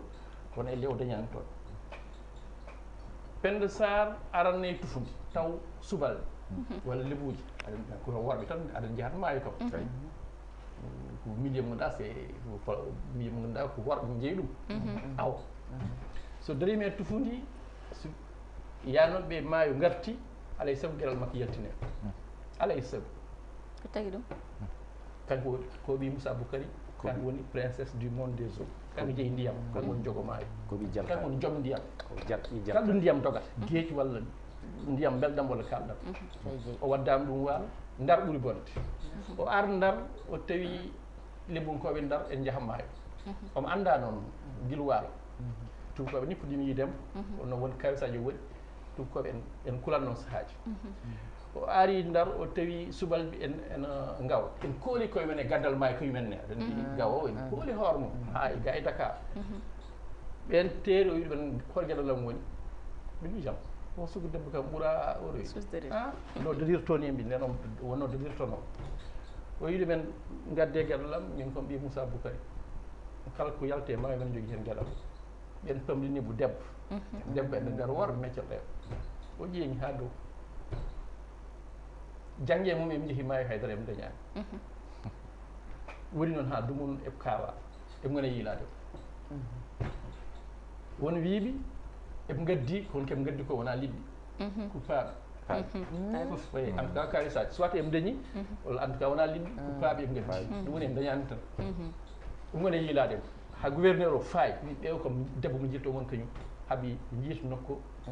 Kono elle o dañaani toon. Penda Sarr aranne e tufundi, taw subalɓe walla lebuuji. Aɗen, ko worɓe tan, aɗen njahata maayo kam. Ko milieu mo ɗa, c'est, ko milieu mo ɗa, ko worɓe njeyi ɗum. Awa. So darima e tufundi, so yaanooɓe maayo ngarti, alay sago geɗal makko yaltine. Alay sago. Ko tagi ɗum? Kanko woni, ko ɓii Moussa Boukari, kanko woni princesse du monde des eaux. Kanko jeyi ndiyam, kanko woni jogo maayo. Ko ɓii jalkaaɗo. Kanko woni joom ndiyam. Ko jal-, ɓii jalkaaɗo. Kala ɗo ndiyam doga, geec walla ndiyam belɗam walla kalɗam. O waddaama ɗum waalo, Ndar ɓuri bonde. O ar Ndar, o tawi Lebunkooɓe Ndar en njaha maayo. Omo anndaa noon gila waalo. Tuubakooɓe ni puɗɗiima yiideemo, kono won kawsaaji o waɗi. Tuubakooɓe en, en kulatnoo sahaaji. O ari Ndar, o tawi subalɓe en, en, uh, ngaw. En kooli koye men e gandal maayo, koye men ne. Aɗa anndi ngaw o, en kooli hoore mum. Haa e gaa e Dakar. Ɓeen teeri, o wiɗi ɓen, "Hol geɗal am woni?" Ɓe mbii jam. O sugu debbo kam ɓura oɗo. Ah, no dodirto ni, mbi nden on wonno dodirtono. O wiɗi men, "Ngadde geɗal am, min kon ɓii Moussa Boukari. Kala ko yalti e maayo men jogii heen geɗal." Ɓen pamɗini mo debbo. Debbo en nder worɓe meccoɗe. O ƴeeŋi haa dow. Jannge mum en njehi maayo, haydara en dañaani. Woni noon haa dumun e kaawa. E ngona yiilaade. Won wiiɓi, eɓe ngaddi, kono keɓe ngaddi ko wona liɗɗi. Kuppaaɓe. Fof, oui, en tout cas, kaari saji. Soit eɓe dañi, walla en tout cas, wona liɗɗi, kuppaaɓe eɓe ngaddi. Ɗum woni en dañaani tan. Ɗum woni e yiilaade. Ha gouverneur o fayi, wi ɓeew ko debbo mo jirto mon kañum. Haɓi jiito nokku, eh,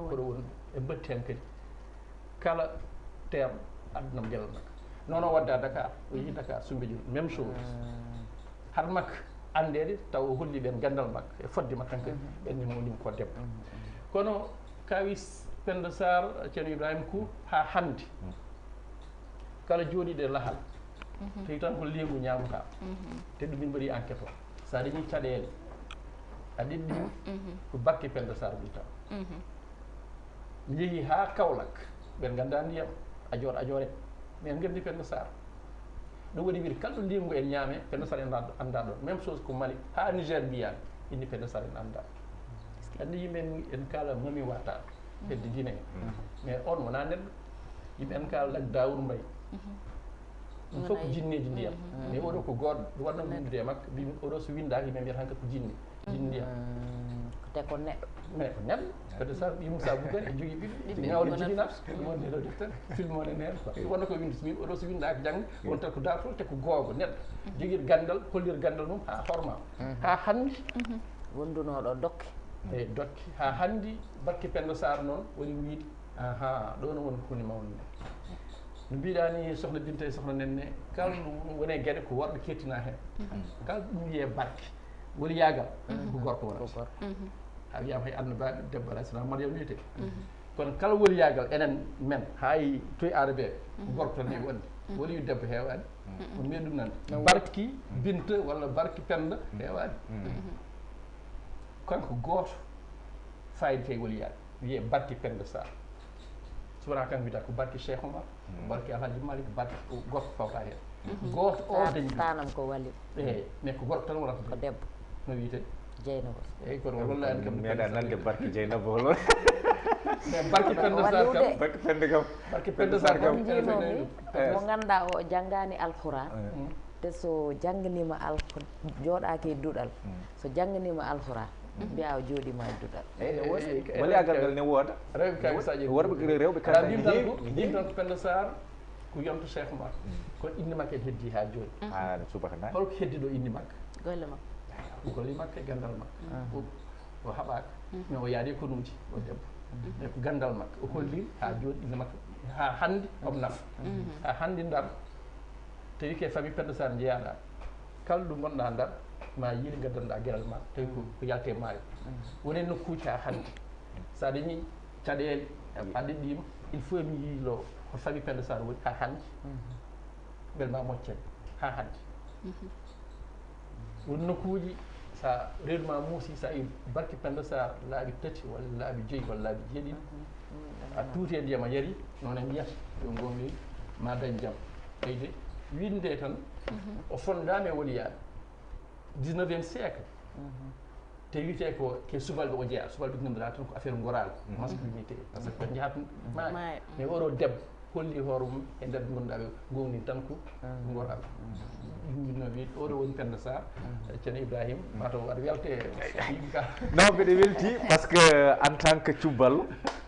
koɗo woni. E mbatti hen kadi. Kala teer aduna mo gelal makko. Noon o wadda Dakar, o yehi Dakar, Soumbédioune, même chose. Haɗa makko anndeede, taw o holli ɓeen ganndal makko, e fodde makko tan kadi, ɓen ne mawni ko debbo. Kono kawis Penda Sarr, Ceerno Ibrahima Kour, haa hannde. Kala jooɗiiɗo e lahal, tawi tan ko leygu ñaamata. Te ɗum min mbaɗi enquête o. So a dañii caɗeele, a ɗeɗɗi, ko barke Penda Sarr ɓurta. Mi yehi haa Kaolack, ɓe nganndaa ndiyam, ajoor ajoor en. Mais en nganndi Penda Sarr. Ɗum waɗi wiide kala ɗo leygu en ñaame, Penda Sarr en anndaa ɗoon. Même chose ko Mali, haa Niger mbiyaa, inni Penda Sarr en anndaa. Anndi yimɓe en, en kaala Mami Wata, hedde Guinée. Mais on wonaa neɗɗo. Yimɓe en kaala Lak Daawur Mbay. Ɗum fof ko jinneeji ndiyam. Mais oɗo ko gooto, ɗum waɗno winndude e makko, mbi oɗo so winndaaka, yimɓe mbiyata hankadi ko jinne. Jinne ndiyam. Te ko neɗɗo. Mais ko neɗɗo. Kadi sa ɓi Moussa Boubacar e jogii ɓiɓɓe. Ɓiɓɓe. Ŋawle jibinat. Ɗum woni ɗo deftere. Film o nene heen quoi. Wonno ko winndi so min oɗo so winndaaka jannga, won tan ko dartol te ko googo neɗɗo. Jogir ganndal, hollir ganndal mum haa horma. Haa hannde. Wondunooɗo dokke. E dokke. Haa hannde barke Penda Sarr noon woni wiide. Aha, ɗo no woni ko ni mawni. No mbiɗa ni sohna Binta e sohna Nenne, kala ɗum woni e geɗe ko worɓe kettina heen. Kala ɗum wiyee barke. Woni yaagal, ko gorko wonata. Ko gorko. A wiyaama hay annabaaɓe, debbo alayhi salam, Maryam wiyetee. Kono kala woni yaagal, enen men, hay toye aarabeeɓe, ko gorko tan heewi wonde. Woni debbo heewaani. On mbiya ɗum nan. Barki Binta walla barki Penda heewaani. Kanko gooto fayde kay woni yaagal. Wiyee barki Penda Sarr. So wonaa kanko wiyata ko barki Cheikh Omar, barki Alhaji Malik, barki ko gorko fawta heen. Gooto o dañi ɗum. Tanam ko wali. Eeyi, mais ko gorko tan wonata ɗum. Ko debbo. No wiyetee? Jeynaba. Eeyi, kono wallaahi kam mi meeɗa nande barki Jeynaba o lool. Mais barki Penda Sarr kam. Barki Penda kam. Barki Penda Sarr kam. Mo ngannduɗaa o janngaani Alxuraan. Te so jannganiima Alxuraan, jooɗaaki e duɗal. So jannganiima Alxuraan, mbiyaa o jooɗiima e duɗal. Eeyi, eeyi, eeyi, waliyagal ngal ne wooda. Rewɓe kay saji. Worɓe, rewɓe kala kay mbim tan ko, mbim tan ko Penda Sarr ko yonto Cheikh Oumar. Kono innde makko en heddi haa jooni. Haa subaka na. Holko heddi ɗo innde makko? Golle makko. Golle makko e ganndal makko. O, o haɓaaka. Mais o yaadi e konuuji, o debbo. E ko ganndal makko. O holli haa jooni innde makko. Haa hannde omo nafa. Haa hannde Ndar. Tawi ke famille Penda Sarr njeyaɗa. Kala ɗo ngonɗa Ndar, ma yiil gaddanɗa geɗal ma, tawi ko, ko yalte maayo. Woni nokkuuji haa hannde. So a dañi caɗeele, a ɗeɗɗima, il faut mi yiilo ko famille Penda Sarr woni haa hannde. Mbel ma moccen haa hannde. Won nokkuuji, sa reedu ma muusi, sa yi barki Penda Sarr laabi tati walla laabi joyi walla laabi jeeɗiɗi, a tuuti e ndiyam a yari, noon en mbiyata, yo ngonmi ma dañ jam. Eyde, winnde tan, o fondama e woliyaɓe. Dix-neuvième siècle. Te wiyete ko ke subalɓe o jeeya, subalɓe ngannduɗaa tan ko affaire ngoral, masculinité, parce que ko njahat maayo. Mais oɗo debbo holli hoore mum e nder ngannduɗaa ɓe gowni tan ko ngoral. Ɗum winno wiide oɗo woni Penda Sarr, Ceerno Ibrahima, mataw aɗa welte yimɓe ka. Non, mbeɗa welti parce que en tant que cubbal,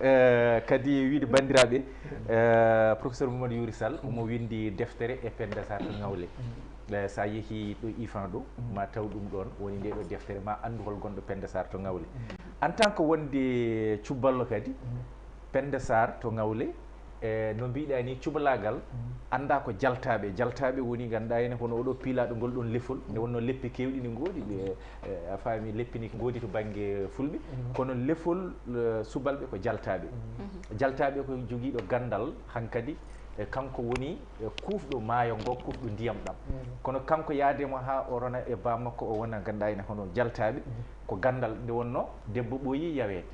euh, kadi wiide banndiraaɓe, euh, professeur Mamadou Youri Sall omo winndi deftere e Penda Sarr to Ngawle. Eh, so a yehii ɗo ifan ɗo, ma taw ɗum ɗoon woni nde ɗo deftere, ma anndu hol gonɗo Penda Sarr to Ngawle. En tant que wonde cubballo kadi, Penda Sarr to Ngawle, e no mbiɗa ni, cubalaagal annda ko jaltaaɓe. Jaltaaɓe woni, ngannduɗaa ene hono oɗo piilaaɗo ngol ɗoon lefol, nde wonno leppi keewɗi ne ngoodi, ɓe, eh, a faami, leppi ne ngoodi to bannge fulɓe, kono lefol, eh, subalɓe ko jaltaaɓe. Jaltaaɓe ko jogiiɗo ganndal hankadi, e kanko woni, e, kuufɗo maayo ngo, kuufɗo ndiyam ɗam. Kono kanko yaade mo haa o rona e baa makko, o wona, ngannduɗaa ene hono jaltaaɓe, ko ganndal nde wonno debbo ɓooyi yaweede.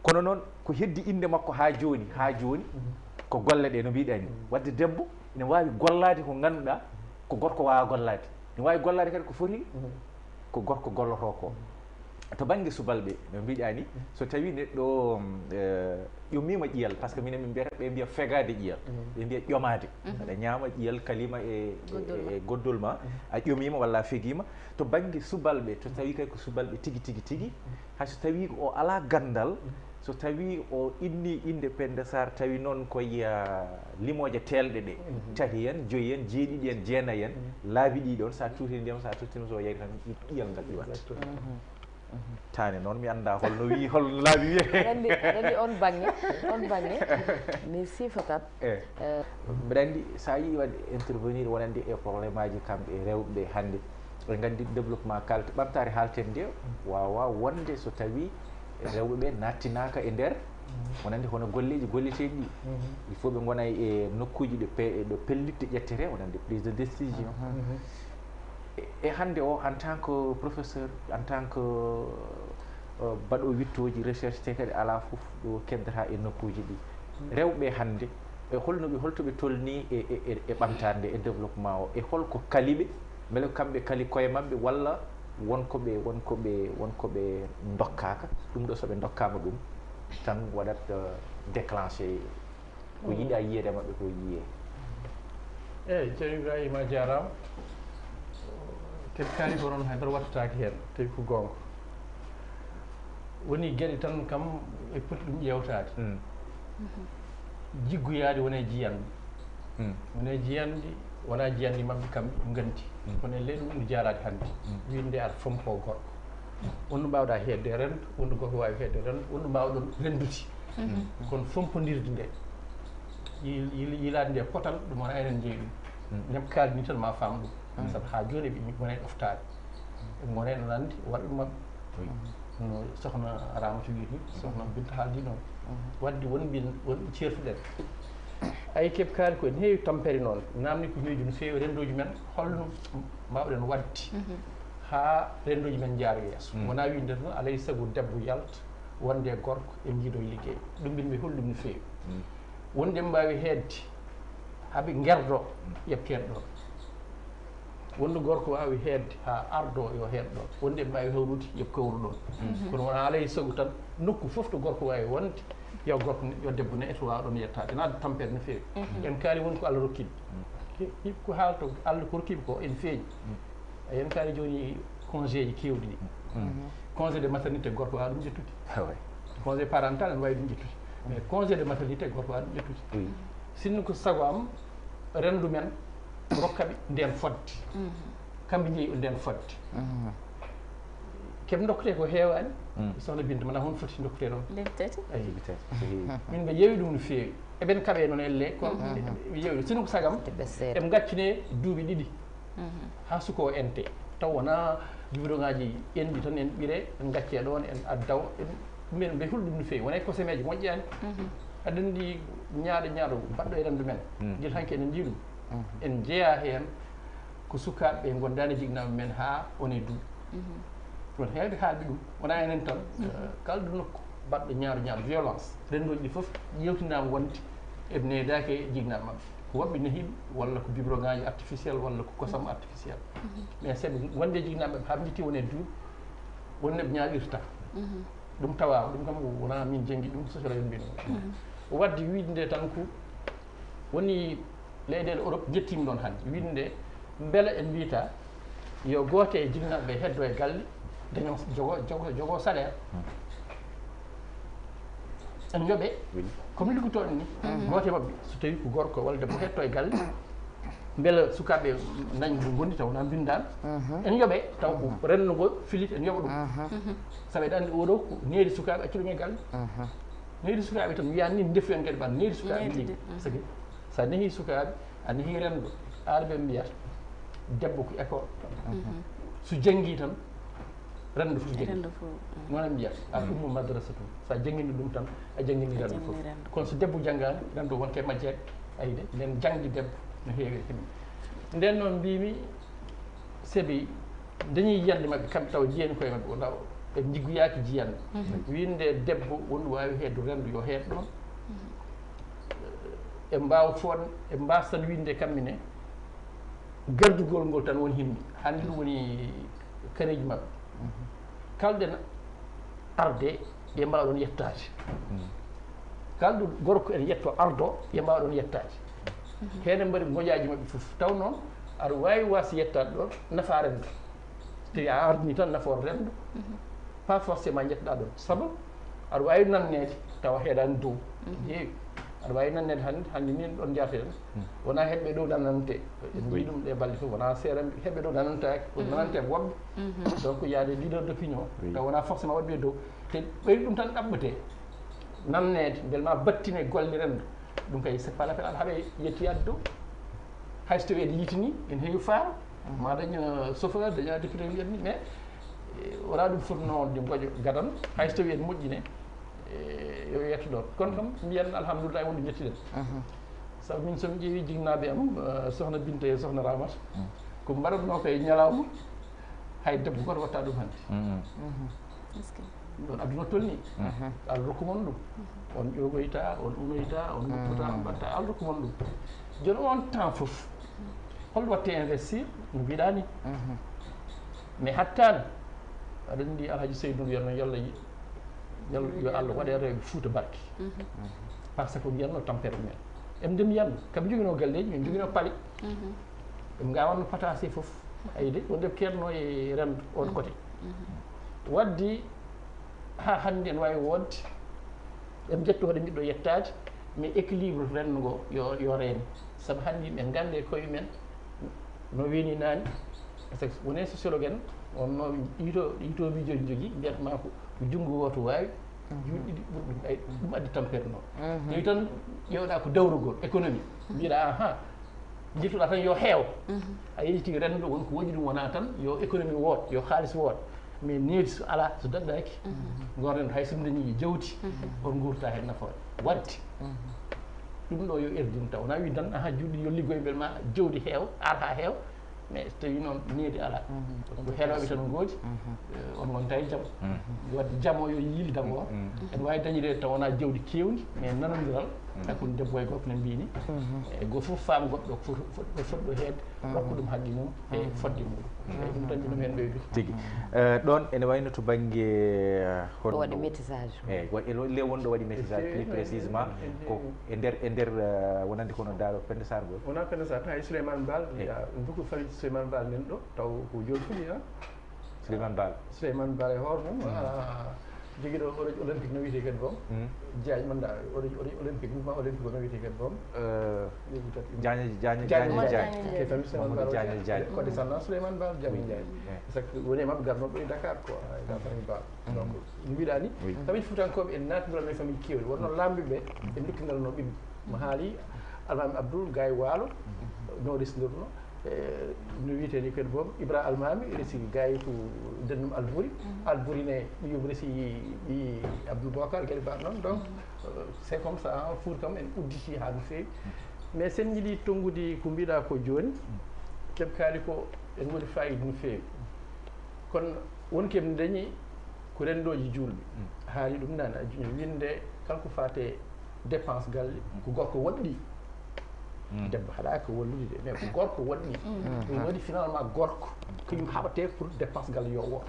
Kono noon ko heddi innde makko haa jooni, haa jooni ko golle ɗe no mbiɗa ni. Waɗde debbo ene waawi gollaade ko ngannduɗaa ko gorko waawaa gollaade. Ene waawi gollaade kadi ko foti ko gorko gollotoo ko. To bannge subalɓe, no mbiɗa ni, so tawii neɗɗo, eh, ƴomiima ƴiyal, parce que minen min mbiyata, ɓe mbiya fegaade ƴiyal, ɓe mbiya ƴomaade. Aɗa ñaama ƴiyal kalima e, e, e goddol ma, a ƴomiima walla a fegiima. To bannge subalɓe, to tawii kay ko subalɓe tigi, tigi, tigi, hay so tawii o alaa ganndal, so tawii o inni innde Penda Sarr, tawi noon ko ya limooje teelɗe ɗe, tati en, joyi en, jeeɗiɗi en, jeenayi en, laabi ɗiɗi on, so a tuuti ndiyam, so a tottima, so o yari tan, ƴiyal ngal iwat. Taane noon, mi anndaa hol no wiyi, hol no laabi wiyetee. Aɗa anndi, aɗa anndi on bannge, on bannge, mi siifatat. Eh. Eh. Mbeɗa anndi, so a yii waɗde intervenir, wonande e problème aji kamɓe rewɓe hannde, ɓe nganndi développement kaalte, ɓamtaare haalten nde, waawa wonde so tawii rewɓe ɓe nattinaaka e nder Wonande hono golleeji golleteeɗi ɗi, il faut ɓe ngona e nokkuuji ɗo pe- ɗo pellitte ƴettete, wonande prise de décision. E hannde o, en tant que professeur, en tant que baɗo wittooji, recherche, te kadi alaa fof ɗo keddata e nokkuuji ɗi, rewɓe hannde, e holno ɓe holto ɓe tolni e ɓamtaade nde e développement o, e holko kaliɓe? Mbele kamɓe kali koye maɓɓe walla won ko ɓe won ko ɓe won ko ɓe ndokkaaka? Ɗum ɗo so ɓe ndokkaama ɗum tan waɗat déclenché ko yiɗa yiyeede maɓɓe ko yiyee. Eeyi, ceerno Ibrahima, a jaaraama. Kadi kaali ko noon hay dara wattataake heen, tawi ko goonga. Woni geɗe tan kam e poti ɗum ƴeewtaade. Jiggoyaade wona e jiyanɗe. Wona e jiyanɗe, wona jiyanɗe maɓɓe kamɓe ɓe nganndi. Kono e ley ɗum ɗum jaaraade hannde. Wiinde aɗa fompo gorko. Wonno mbaawɗa heedde renndo, wonno gorko waawi heedde renndo, wonno mbaawɗon renndude. Kono fompondirde nde, yilaade nde potal, ɗum wona enen njeyi ɗum. Neɓ kaalni tan ma faam ɗum. Sabu haa jooni eɓe ngona e ɗoftaade. Eɓe ngona e nanande warɓe maɓɓe. No sohna Ramata wiiri, sohna Binta haaldi noon. Wadde won mbin won ceertuɗen. Ay keɓ kaali ko en heewi tampere noon, namni ko miijo no feewi renndooji men, holno mbaawɗen waɗde haa renndooji men njaara yeeso. Wona wiinde tan alay sago debbo yalta wonde e gorko e njiido e liggey. Ɗum mbin mi holɗum no feewi. Wonde mbaawi heedde haɓe ngerdo, yoɓ keedɗo. Wonde gorko waawi heedde haa ardo yo heedɗo. Wonde mbaawi hawrude yoɓ kawru ɗoon. Kono wona alay sago tan nokku fof to gorko waawi wonde yo gorko yo debbo ne eto waawa ɗoon yettaade. Ena tampere no feewi. En kaali won ko Allah rokkiɓe. Ko haalto Allah ko rokkiɓe ko en feeñi. Eɗen kaali jooni congé ji keewɗi ɗi. Congé de maternité gorko waawa ɗum ƴettude. Congé parental ene waawi ɗum ƴettude. Mais congé de maternité gorko waawa ɗum ƴettude. Sinno ko sago am, renndu men rokkaɓe ndeen fodde. Kamɓe njeyi ndeen fodde. Keɓ dokkete ko heewaani. Sohna Binta mana hon foti dokkete ɗon? Lebbi tati. Min mbe yewi ɗum no feewi. Eɓen kaɓe noon elle ko mi yewi ɗum. Sinno ko sago am, eɓe gaccine duuɓi ɗiɗi. Haa suka o ente, taw wona biberon ngaji enɗi tan en ɓire, en gacce ɗoon, en addaw. Min mbe hulɗum no feewi, wona e kosemeeji moƴƴaani. Aɗa anndi ñaaɗo ñaaɗo baɗɗo e renndu men, gila hanki enen njiy ɗum. En njeya heen ko sukaaɓe ɓe ngondaani jignaɓe men haa one duuɓi. Ɗon heewde haalɓe ɗum wona enen tan. Kala ɗo nokku baɗɗo ñaaɗo ñaaɗo violence, renndooji ɗi fof ƴeewtinaama wonde eɓe needaaki e jignaɓe maɓɓe. Ko woɓɓe nehiiɓe walla ko biberon ngaji artificiel walla ko kosam artificiel. Mais seeɓe wonde jignaɓe maɓɓe haa ɓe njetti wone duuɓi, wonno ɓe ñaaɗirta. Ɗum tawaama, ɗum kam wona min janngi ɗum, sociologue en mbino. Wadde wiide nde tan ko woni leyɗeele Europe njettiima ɗoon hannde. Wiide nde mbela en mbiyata yo gooto e jignaɓe ɓe heddo e galle, daño jogo jogo jogo salaire. En yoɓe comme liggotooɗo ni. Gooto e maɓɓe so tawi ko gorko walla debbo hetto e galle, mbela sukaaɓe dañ ko ngondi taw wona mbindaano. En yoɓe taw ko renndo ngo filit en yoɓa ɗum. Sabu eɗen anndi oɗo ko needi sukaaɓe accuɗum e galle. Needi sukaaɓe tan mbiyan ni ndefu en kadi ɓan needi sukaaɓe. Needi nde. Sagi sa nehi sukaaɓe a nehi renndo, aɗa ɓe mbiyata debbo ko école. So janngi tan renndo fof janngi. Renndo fof. Noon en mbiyata a ummo madrasa tun, sa janngini ɗum tan a janngini renndo fof. Kono so debbo janngaani renndo wonke majjeede. Ayde nden janngi debbo no heewi e hemin. Nden noon mbimi sebi dañi yiyande maɓɓe kamɓe taw jiyani koye maɓɓe o ndaw ɓe jiggoyaaki jiyande. Wiinde debbo wonɗo waawi heedde renndo yo heed ɗoon. Ɓe mbaawa foon ɓe mbaastan wiinde kamɓe ne gardugol ngol tan woni himmi hannde ɗum woni kaneeji maɓɓe. Kalɗen arde ɓe mbaawa ɗoon yettaade. Kalɗo gorko en yetto ardo ɓe mbaawa ɗoon yettaade. Heen en mbaɗi ngoƴaaji maɓɓe fof taw noon aɗa waawi waas yettaade ɗoon nafa renndo. So tawi a ardini tan nafoore renndo pas forcément njettoɗaa ɗoon sabu aɗa waawi nanneede tawa heeɗaani dow. Heewi aɗa waawi nanneede hannde hannde ni ɗoon njaarteɗen wona heɓɓe dow nanante. En mbii ɗum ɗe balɗe fof wona seeɗa heɓɓe dow nanantaaki ko nanante woɓɓe. Donc yaade leader d'opinion taw wona forcément waɗɓe dow te ɓeyri ɗum tan ɗaɓɓete nanneede mbel ma battine golle renndo. Ɗum kay c'est pas la peine aɗa haɓe yettoyaade dow. Hay so tawi en yitini en heewi faaro ma dañ chauffeur daña député wiyat ni mais wona ɗum fotno wonde ngoƴo gadano. Hay so tawi en moƴƴine E, yo yetto ɗon. Kono kam, mbiyen alhamdulillahi, wonde njettiɗen. Sabu min, so mi ƴeewi jinnaaɓe am, eh, sohna Binta e sohna Ramata, ko mbaɗatnoo ko e ñalawma, hay debbo gooto watta ɗum hannde. Ɗum ɗon aduna tolni. Allah rokku mon ɗum. On ƴoogoyta, on unoyta, on ngupputa, on mbaɗta, Allah rokku mon ɗum. Jooni on temps fof, holɗo watte investir? No mbiɗa ni. Mais hattaani, aɗa anndi Alhaji Seydou Nour wiyatno, yalla yi-, yalla yo Allah waɗe rewɓe Fuuta barke. Par ce que mbiyatno tampere mumen. Em nde mbiyatno, kam joginoo galleeji, min joginoo pale. Ɓe ngawanno pataase fof. Ayde, wonde keedno e renndo on côté. Waddi haa hannde en waawi woodde. En njettu hoɗe mbiɗɗo yettaade, mais équilibre renndo ngo yo, yo reene. Sabu hannde yimɓe ngannda e koye men no weeni naani. Parce que wonee sociologue en, on no yiito, yiito miijooji jogii, mbiyata ma ko, ko junngo wooto waawi, juuɗe ɗiɗi ɓuri ɗum. Ay, ɗum addi tampere noon. Tawi tan ƴeewɗa ko dawrugol, économie. Mbiɗa, aha, njiltoɗa tan yo heew. A yejiti renndo, won ko woƴi ɗum, wona tan yo économie woot, yo haalis woot. Mais needi so alaa, so daɗɗaaki, ngorden hay so dañi jawdi, on nguurta heen nafoore. Wadde ɗum ɗo yo erdin taw. Wona wi tan, aha, juuɗe yo liggoye mbele ma jawdi heew, ar haa heew. Mais so tawi noon needi alaa, ko heelooɓe tan ngoodi, eh, on ngonta e jam. Wadde jam o yo yiili d'abord. En waawi dañde taw wona jawdi keewndi, mais nanondiral hakkunde debbo e gorko no mbiymi. E gooto fof faama goɗɗo fof, fof, fof ɗo heedde, rokka ɗum haqqe mum e fodde mum. Eyi, ɗum tan mbiɗo heen ɓeydude. Tigi. Eh, ɗoon ene wayno to bannge, eh, hono waɗi métissage. Eyi, wa-, e le wonɗo waɗi métissage, plus précisément, ko e nder, e nder, eh, wonande kono Daaro Penda Sarr ngol. Wona Penda Sarr, hay Souleymane Baal, eyi, ya, nduko fami Souleymane Baal nen ɗo, taw ko jooni fuɗi, ha? Souleymane Baal. Souleymane Baal e hoore mum, ah, jogiiɗo orange olympique no wiyetee kadi boom. Diagne, man da, orange, orange olympique, mouvement olympique o no wiyetee kadi boom. Eh, Diagne, Diagne, Diagne, Diagne. Diagne. Ke fami Souleymane Baal. Mamadou Diagne Diagne. Ko descendant Souleymane Baal, Diagne Diagne. Parce que woni e maɓɓe garnooɓe ɗo e Dakar, quoi, e Dakar famille Baal. Donc, no mbiɗa ni, famille Fuutankooɓe en naatndiral e famille keewɗi. Wonno laamɓe ɓe, ɓe ndokkindiral no ɓiɓɓe. Mo haali Almaami Abdoul, Gaye Waalo, no resndirno. Eh, no wiyetee ni kadi boom, Ibra Almaami resi Gaye to Dennum Alburi. Alburi ne, ɓiyum resi ɓiyi Abdoul Bokar, kadi mbaɗ noon. Donc, eh, c'est comme ça, Fuuta kam en udditi haa no feewi. Mais sen njiɗi tonngude ko mbiɗa ko jooni, keɓ kaali ko en ngoni fayida no feewi. Kono won keɓ dañi ko renndooji juulɓe. Haali ɗum nana, winde kala ko faate dépense galle, ko gorko waɗɗi. Debbo haɗaaka wallude de, mais ko gorko waɗɗi. Ɗum waɗi finalement gorko, ko yum haɓate pour dépense galle yo woot.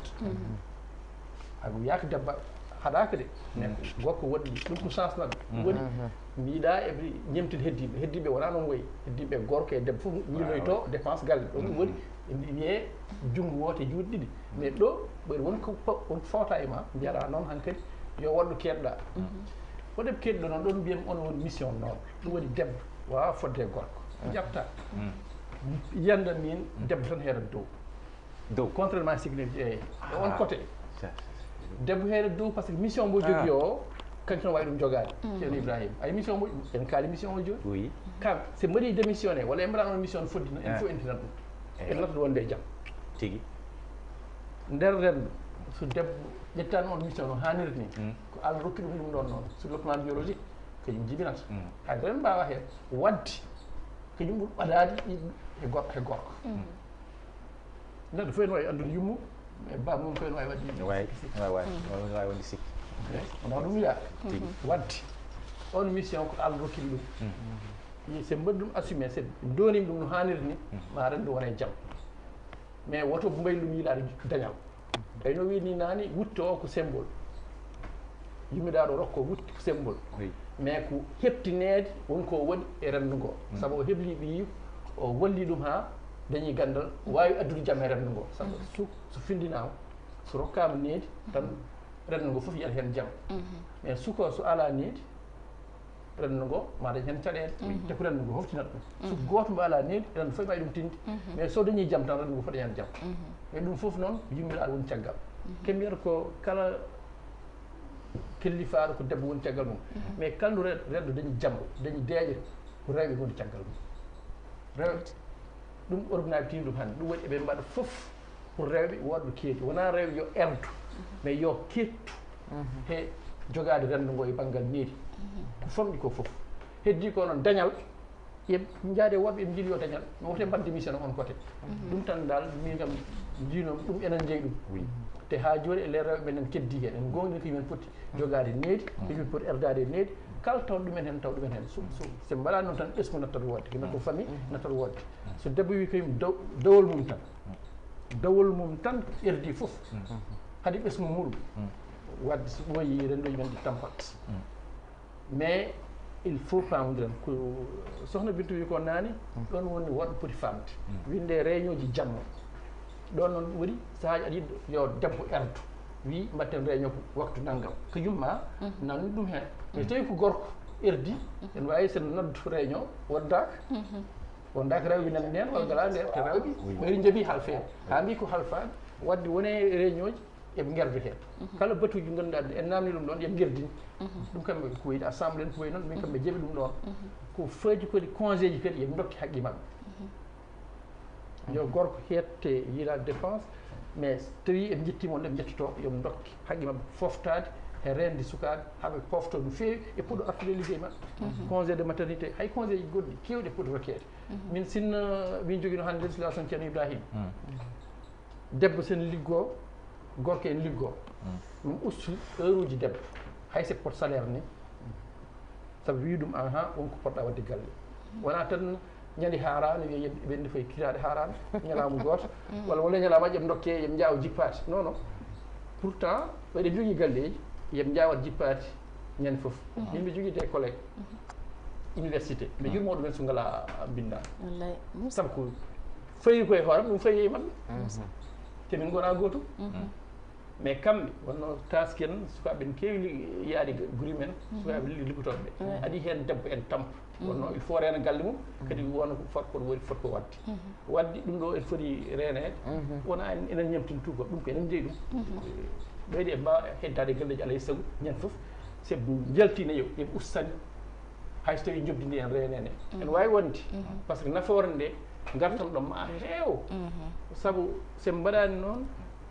Hay ko wiyaaka debbo haɗaaka de, mais ko gorko waɗɗi. Ɗum ko chance naɓe. Ɗum waɗi mbiɗa eɓe ñemtin heddiɓe. Heddiɓe wona noon wayi. Heddiɓe gorko e debbo fof miiloyto dépense galle. Ɗum waɗi wiyee junngo wooto e juuɗe ɗiɗi. Mais ɗo, ɓayri won ko fa-, won ko fawta e ma, mbiyaɗa noon hankadi, yo waɗ ɗo keedɗa. Waɗe keedɗo noon, ɗon mbiyam on woni mission noon. Ɗum waɗi debbo waawa fodde e gorko. Ƴetta. Yiyannda min, debbo tan heerat dow. Dow. Contrairement à ce que, eyi, e on côté. Debbo heerat dow parce que mission mo jogii o, kanko no wawi ɗum jogaade. Ceerno Ibrahima. Ay mission mo, en kaali mission o jooni. Oui. Kam, so mbaɗi démissionné, walla en mbaɗa on mission fodde, en fof en tinat ɗum. En latat wonde e jam. Tigi. Nder renndo, so debbo ƴettani on mission no haanirta ni, ko Allah rokki ɗum ɗum ɗon noon, sur le plan biologique, ko yum jibinata. Hay renndo mbaawa heen. Wadde, ko yum ɓuri ɓadaade ɗiɗi e gorko, e gorko. Neɗɗo fof ene wawi anndude yummo, e baaba mum fof ene wawi waɗde. Wawi, wawi, wawi. Wawi, wawi wonde sikki. Eyi, wona ɗum wiya. Tigi. Wadde, on mission ko Allah rokki ɗum. Yi, so mbaɗi ɗum assumé, so donima ɗum no haaniri ni, ma renndo wona e jam. Mais woto mbaylu ɗum yiilaade dañal. Ɓay no wiini naani, wutte o ko symbole. Yummidaaɗo rokko wutte ko symbole. Oui. Mais ko heɓtineede won ko waɗi e renndo ngo. Sabu o hebli ɓiyi, o walli ɗum haa dañi ganndal, waawi addude jam e renndo ngo. Sabu su-, so findinaama, so rokkaama needi, tan renndo ngo fof yiyat heen jam. Mais suko so alaa needi, renndo ngo ma dañ heen caɗeele. Te ko renndo ngo fof tinat ɗum. So gooto mbo alaa needi, renndo fof ma ɗum tinde. Mais so dañi jam tan, renndo ngo fof dañat jam. Mais ɗum fof noon, yummiraɗo woni caggal. Ke mbiyata ko kala kellifaaɗo ko debbo woni caggal mum. Mais kala ndu ren-, renndo dañi jam, dañi deeƴre, ko rewɓe ngoni caggal mum. Rewɓe, ɗum Europe naaɓe tini ɗum hannde. Ɗum waɗi eɓe mbaɗa fof pour rewɓe woɗɓe keedi. Wona rewɓe yo erdu, mais yo kettu he jogaade renndo ngo e banngal needi. Ko famɗi ko fof. Heddii ko noon dañal, yen njaade woɗɓe, en njii yo dañal, no wote mbaɗ démission on côté. Ɗum tan dal, min kam njiinoo ɗum, enen njeyi ɗum. Te haa jooni e nder rewɓe men en keddii heen, en ngoongɗini ko yimɓe poti jogaade needi, ko yimɓe poti erdaade e needi, kala taw ɗumen heen, taw ɗumen heen. So, so, so en mbaɗaani noon tan, ɓesngu nattat woodde, ko natto famille nattat woodde. So debbo wii ko yim daw-, dawol mum tan, dawol mum tan erdi fof. Haɗi ɓesngu muɗum. Wadde so ɓooyi renndooji men ɗi tampat. Mais il faut paamodiren ko sohna Bintu wi ko naani, ɗon woni woɗɓe poti faamde. Winde réunion ji jamma. Ɗon noon woni sahaaji aɗa yiɗi yo debbo erdo. Wi mbatten réunion ko waktu nanngam. Ko yumma nanni ɗum heen. Mais tawi ko gorko erdi, en waawi sen noddu réunion wondaaka. Wondaaka rewɓe nan ndeen walla galaa ndeen, te rewɓe ɓeyri njaɓi halfeede. Haa mbi ko halfaani. Wadde wone réunion ji eɓe ngerdo heen. Kala batuuji ngannduɗaa en naamni ɗum ɗoon, eɓe ngerdini. Ɗum kam ko wayi assemblée en, ko wayi noon, min kam ɓe jaɓi ɗum ɗoon. Ko faaji kadi congé ji kadi eɓe ndokki haqqi maɓɓe. Yo gorko hette yiila dépense, mais so tawi en njettiima on, eɓe njettoto, yo ɓe ndokki haqqi maɓɓe foftaade e reende sukaaɓe, haa ɓe pofto no feewi e puɗɗo artude liggey maɓɓe. Congé de maternité, hay congé ji goɗɗi keewɗi e puɗɗo rokkeede. Min sinno min jogino hannde législation Ceerno Ibrahima. Debbo sen liggo, gorko en liggo. Ɗum ustu heure uji debbo, hay so pot salaire ni. Sabu wi ɗum, aha, won ko poɗɗa wadde galle. Wona tan ñande haarani, wiya yedde ɓenni fof e kiraɗe haarani, ñalawma gooto, walla, walla ñalawma ƴem dokke, ƴem jaawa jippaade. Non, non. Pourtant, ɓeɗe jogii galleeji, ƴem jaawat jippaade ñande fof. Min mbi jogii des collègues université, mbi yurmo ɗumen so ngala binda. Wallay. Sabu ko fayi koye hoore, ɗum fayi e maɓɓe. Te min ngona gootum. Mais kamɓe wonno taski en, sukaaɓe en keewi li-, yaade guri men, sukaaɓe li-, liggotooɓe ɓe. Adi heen debbo en tampa. Wonno il faut reena galle mum, kadi wona ko fot, ko woni fot ko wadde. Wadde ɗum ɗo en foti reeneede. Wona en, enen ñamtin tout ko ɗum ko enen njeyi ɗum. Ɓeydi e mbaawa heddaade galleeji alay sago, ñande fof, sebbu njaltina yo, yo ustani. Hay so tawi njoɓdi ndi en reenene. En waawi wonde. Par ce que nafoore nde, ngartam ɗo ma heew. Sabu so en mbaɗaani noon,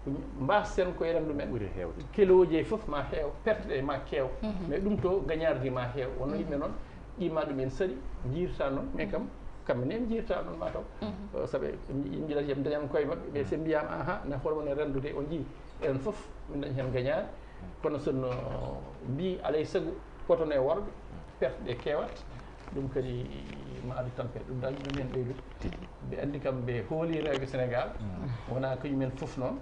ko mbasten koye renndo men. Ɓuri heewde. Kelooji e fof ma heew, perte ɗe ma keew. Mais ɗum to gañaardi ma heew. Wonno yimɓe noon, ɗi ma ɗum en saɗi, njiirta noon, mais kam, kamɓe ne en njiirta noon ma taw. Euh, sabu yimɓe dañan koye maɓɓe, ɓe so mbiyaama, aha, nafoore mon e renndo de, on njii, enen fof, min dañi heen gañaare. Kono so no mbi alay sago, kotono e worɓe, perte ɗe keewat, ɗum kadi ma adu tampe, ɗum daal ɗum heen ɓeydude. Ɓe anndi kam ɓe hooli rewɓe Sénégal, wona ko yimɓe fof noon.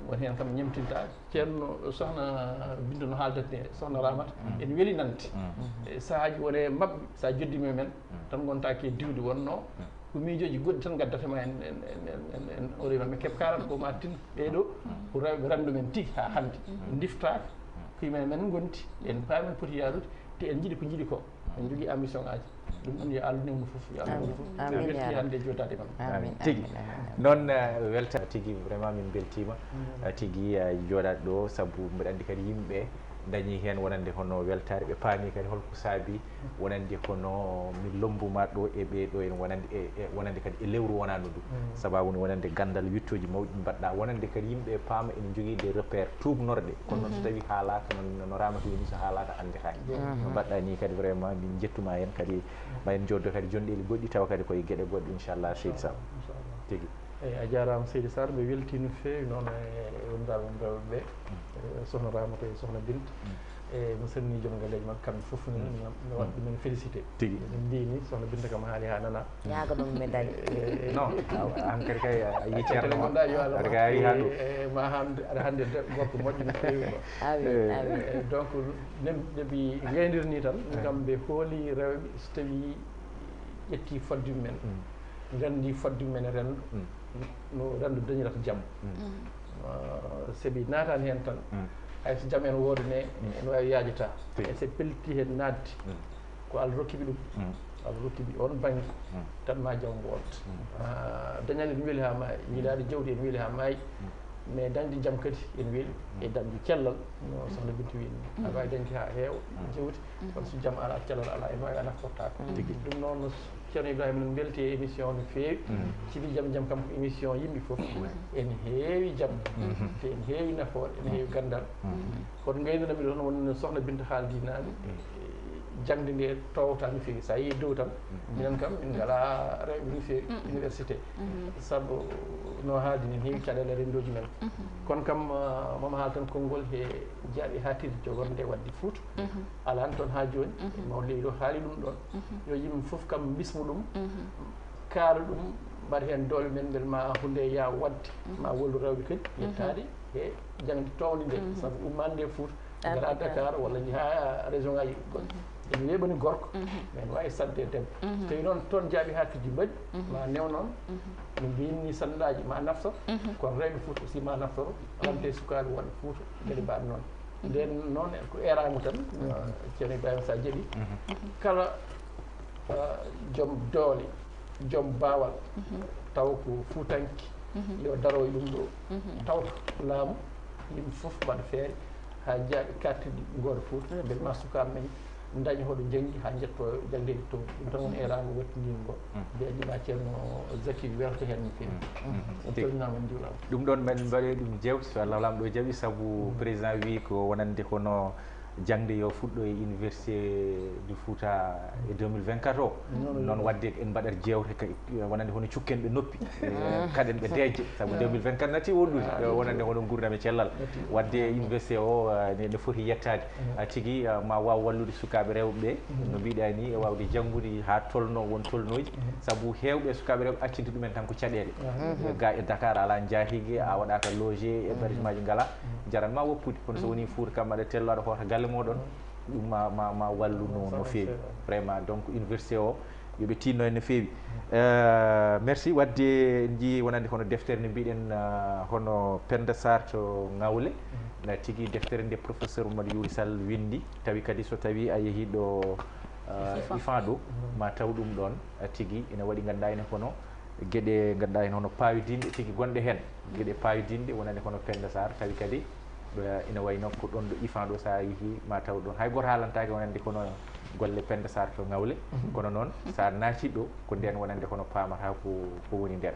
Won heen kam ñemtinta. Ceerno, sohna Binta no haaldata ni, sohna Ramata, en weli nande. E sahaaji won e maɓɓe, so a joddiima e men, tan ngonta ke diwde wonno. Ko miijooji goɗɗi tan ngaddata ma en, en, en, en, en, en, o rewi ma, mais keɓ kaalan ko ma tin ɓee ɗo, ko rewɓe renndo men tigi haa hannde. Ndiftaaka, ko yimɓe men ngondi, en paami en poti yaarude, te en njiɗi ko njiɗi ko. En njogii ambition aji. Ɗum ɗum yo Allah newnu fof, yo Allah newnu fof. Amin. Amin, ya Rabbi. Hannde jooɗaade e maɓɓe. Amin, tigi. Amin, amin, amin. Noon, eh, welta tigi, vraiment min mbeltiima. Eh, tigi, eh, jooɗaade ɗo, sabu mbeɗa anndi kadi yimɓe dañi heen wonande hono weltaare, ɓe paami kadi holko saabi wonande hono min lombuma ɗo e ɓee ɗo en wonande e, e wonande kadi e lewru wonandu ndu. Sababu ne wonande ganndal wittooji mawɗi mbaɗɗa, wonande kadi yimɓe paama ene njogii des repères tuugnorɗe. Kono noon so tawi haalaaka, no, no Ramata wini, so haalaaka anndetaani. No mbaɗɗa ni kadi vraiment min njettuma heen kadi, ma en njoddo kadi jonɗeeli goɗɗi tawa kadi koye geɗe goɗɗe, inchallah, seydi Sall. Inchallah. Tigi. Eyi, a jaaraama seydi Sarr, mbe weltii no feewi noon e wonndaaɓe mum rewɓe ɓe, e sohna Ramata e sohna Binta. E mi salmini joom galleeji maɓɓe kamɓe fof, min, min, min waɗi ɗumen félicité. Tigi. Min mbii ni sohna Binta kam haali haa nana. Ñaago ɗum mi dañi. E, non, an kadi kay a yii ceerno ma. Aɗa kay a yii haa ɗum. E, ma hannde, aɗa hannde de-, gorko moƴƴo no feewi quoi. Amin, amin. E, donc, nem-, ɗeɓi ngaydir ni tan, min kam ɓe hooli rewɓe so tawi ƴetti fodde mum en. Nganndi fodde mum en e renndo, no renndo dañirata jam. Ah, sabi naataani heen tan, hay so jam en woodane, ene waawi yaajata. E so pellitii heen naatde, ko Allah rokki ɓe ɗum. Allah rokki ɓe oon bannge, tan ma jam wood. Ah, dañal ene weli haa maayi, yiilaade jawdi ene weli haa maayi. Mais dañde jam kadi ene weeli e dañde cellal, no sohna Binta wiyi ni. Aɗa waawi dañde haa heewa, jewti, kono so jam alaa, cellal alaa, ene waawi a naftortaako. Tigi. Ɗum noon, Ceerno Ibrahima, no mbelti e émission o no feewi. Sidi Jam Jam kam ko émission yimɓe fof. Ene heewi jam, te ene heewi nafoore, ene heewi ganndal. Kono ngayno mi ɗoon won sohna Binta haaldi naane. Jaŋde nde towta no feewi. So a yii dow tan, minen kam min ngalaa rewɓe no feewi université. Sabu no haaldi ni, heewi caɗeele renndooji men. Kono kam, ah, mama haal tan konngol he jaaɓi haatirde jogorde nde waɗde Fuuta. Alaani toon haa jooni, mawɗo leydi o haali ɗum ɗoon. Yo yimɓe fof kam mbismo ɗum. Kaala ɗum, mbaɗa heen doole men, mbele ma huunde yaa waɗde, ma wallu rewɓe kadi, yettaade he jaŋde townde nde, sabu ummaade nde Fuuta, ngara Dakar walla njaha région ngaji goɗɗi. Ene weeɓani gorko, mais ene waawi saɗde e debbo. So tawi noon toon jaaɓi haatirde mbaɗi, ma newo noon, no mbiyatmi sanndaji ma naftor, kono rewɓe Fuuta aussi ma naftoro, ronde sukaaɓe wonɓe Fuuta, kadi mbaɗa noon. Nden noon ko eeraango tan, Ceerno Ibrahima, so a jaɓi. Kala, ah, joom doole, joom baawal, taw ko fuutanke, yo daro e ɗum ɗo. Taw laamu, yimɓe fof mbaɗa feere haa jaaɓi carte ɗi ngooda Fuuta, mbele ma sukaaɓe men daña hoɗo njanngi haa njetto jaŋdeeji toon. Ɗum tan woni eeraango waɗtiniingo. Mbiya ɗi ma Ceerno Zaki welto heen no feewi. On calminaama, on njuuraama. Ɗum ɗoon men mbaɗe ɗum jeewte, so Allah Laamɗo jaɓi, sabu président wi ko wonande kono jaŋde yo fuɗɗo e université du Fouta e deux mille vingt-quatre o. Noon waɗde en mbaɗat jeewte ka, wonande hono cukken ɓe noppi, eh, kaɗen ɓe deeƴde, sabu deux mille vingt-quatre natti woɗɗude, eh, wonande hono nguurndam e cellal. Waɗde université o, eh, ne, ne foti yettaade. Ah, tigi, ah, ma waaw wallude sukaaɓe rewɓe ɓe, no mbiɗa ni, e waawde janngude haa tolno won tolnooji, sabu heewɓe sukaaɓe rewɓe accinte ɗumen tan ko caɗeele. Ga e Dakar alaa njaatige, a waɗaaka logé, hébergement ji ngalaa, njaran ma woppude. Kono so woni Fuuta kam, aɗa tello, aɗa hoota galle mooɗon, ɗum ma, ma, ma wallu no, no feewi. Vraiment, donc université o, yo ɓe tinno heen no feewi. Eh, merci. Waɗde en njii wonande hono deftere nde mbiɗen, ah, hono Penda Sarr to Ngawle. Na tigi deftere nde professeur Mamadou Youri Sall winndi, tawi kadi so tawi a yehii ɗo, ah, ifan ɗo, ma taw ɗum ɗoon, ah, tigi ina waɗi, ngannduɗaa ene kono geɗe, ngannduɗaa ene hono paayodinɗe tigi gonɗe heen. Geɗe paayodinɗe wonande kono Penda Sarr, tawi kadi, eh, ina wayi no ko ɗoon ɗo ifan ɗo, so a yehii ma taw ɗoon. Hay gooto haalantaake wonande kono golle Penda Sarr to Ngawle. Kono noon, so a naatii ɗo, ko ndeen wonande kono paamata ko, ko woni nder.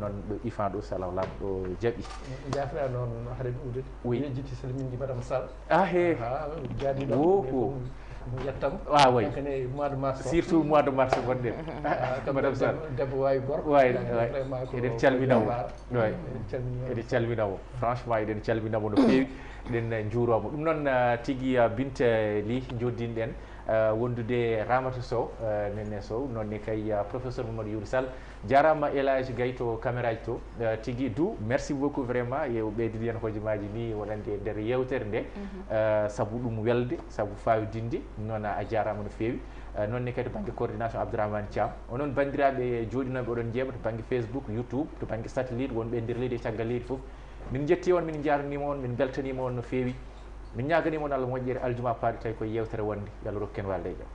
Noon ɗo ifan ɗo, so Allah Laamɗo jaɓi. Jaafira noon, haɗen uwde. Oui. Yejjiti salminde Madame Sall. Ah, he. Aha, jaadiɗo. Wo ko. Yettam. Ah, oui. Kankane mois de mars o. Surtout mois de mars gonɗen. Ah, kam Madame Sall. Debbo, debbo waawi gorko. Waawi, waawi. Vraiment ko, eɗen calmina mo. Ko jàmbaar. Waawi. Eɗen calmina mo. Eɗen calmina mo. Franchement, eɗen calmina mo no feewi. Eɗen, eh, njuuroo mo. Ɗum noon, eh, tigi, eh, Binta Ly, njoddinɗen, eh, wondude Ramata Sow, eh, Nene Sow, noon ne kay, eh, professeur Mamadou Youri Sall. Jaaraama El Hadj Gaye to caméra ji to, eh, tigi du, merci beaucoup vraiment, e o ɓeydude en hojomaaji ni wonande e nder yeewtere nde, eh, sabu ɗum welde, sabu fawdinde, noon a jaaraama no feewi. Eh, noon ne kadi bannge coordination Abdourahmane Thiam. Onon banndiraaɓe jooɗinooɓe oɗon njeeɓa to bannge Facebook, YouTube, to bannge satellite, wonɓe e nder leydi e caggal leydi fof. Min njetti on, min njaarnima on, min mbeltanima on no feewi. Min ñaaganima on Allah moƴƴere aljuma paaɗo tawi ko yeewtere wonde. Yo Allah rokku en walde e jam.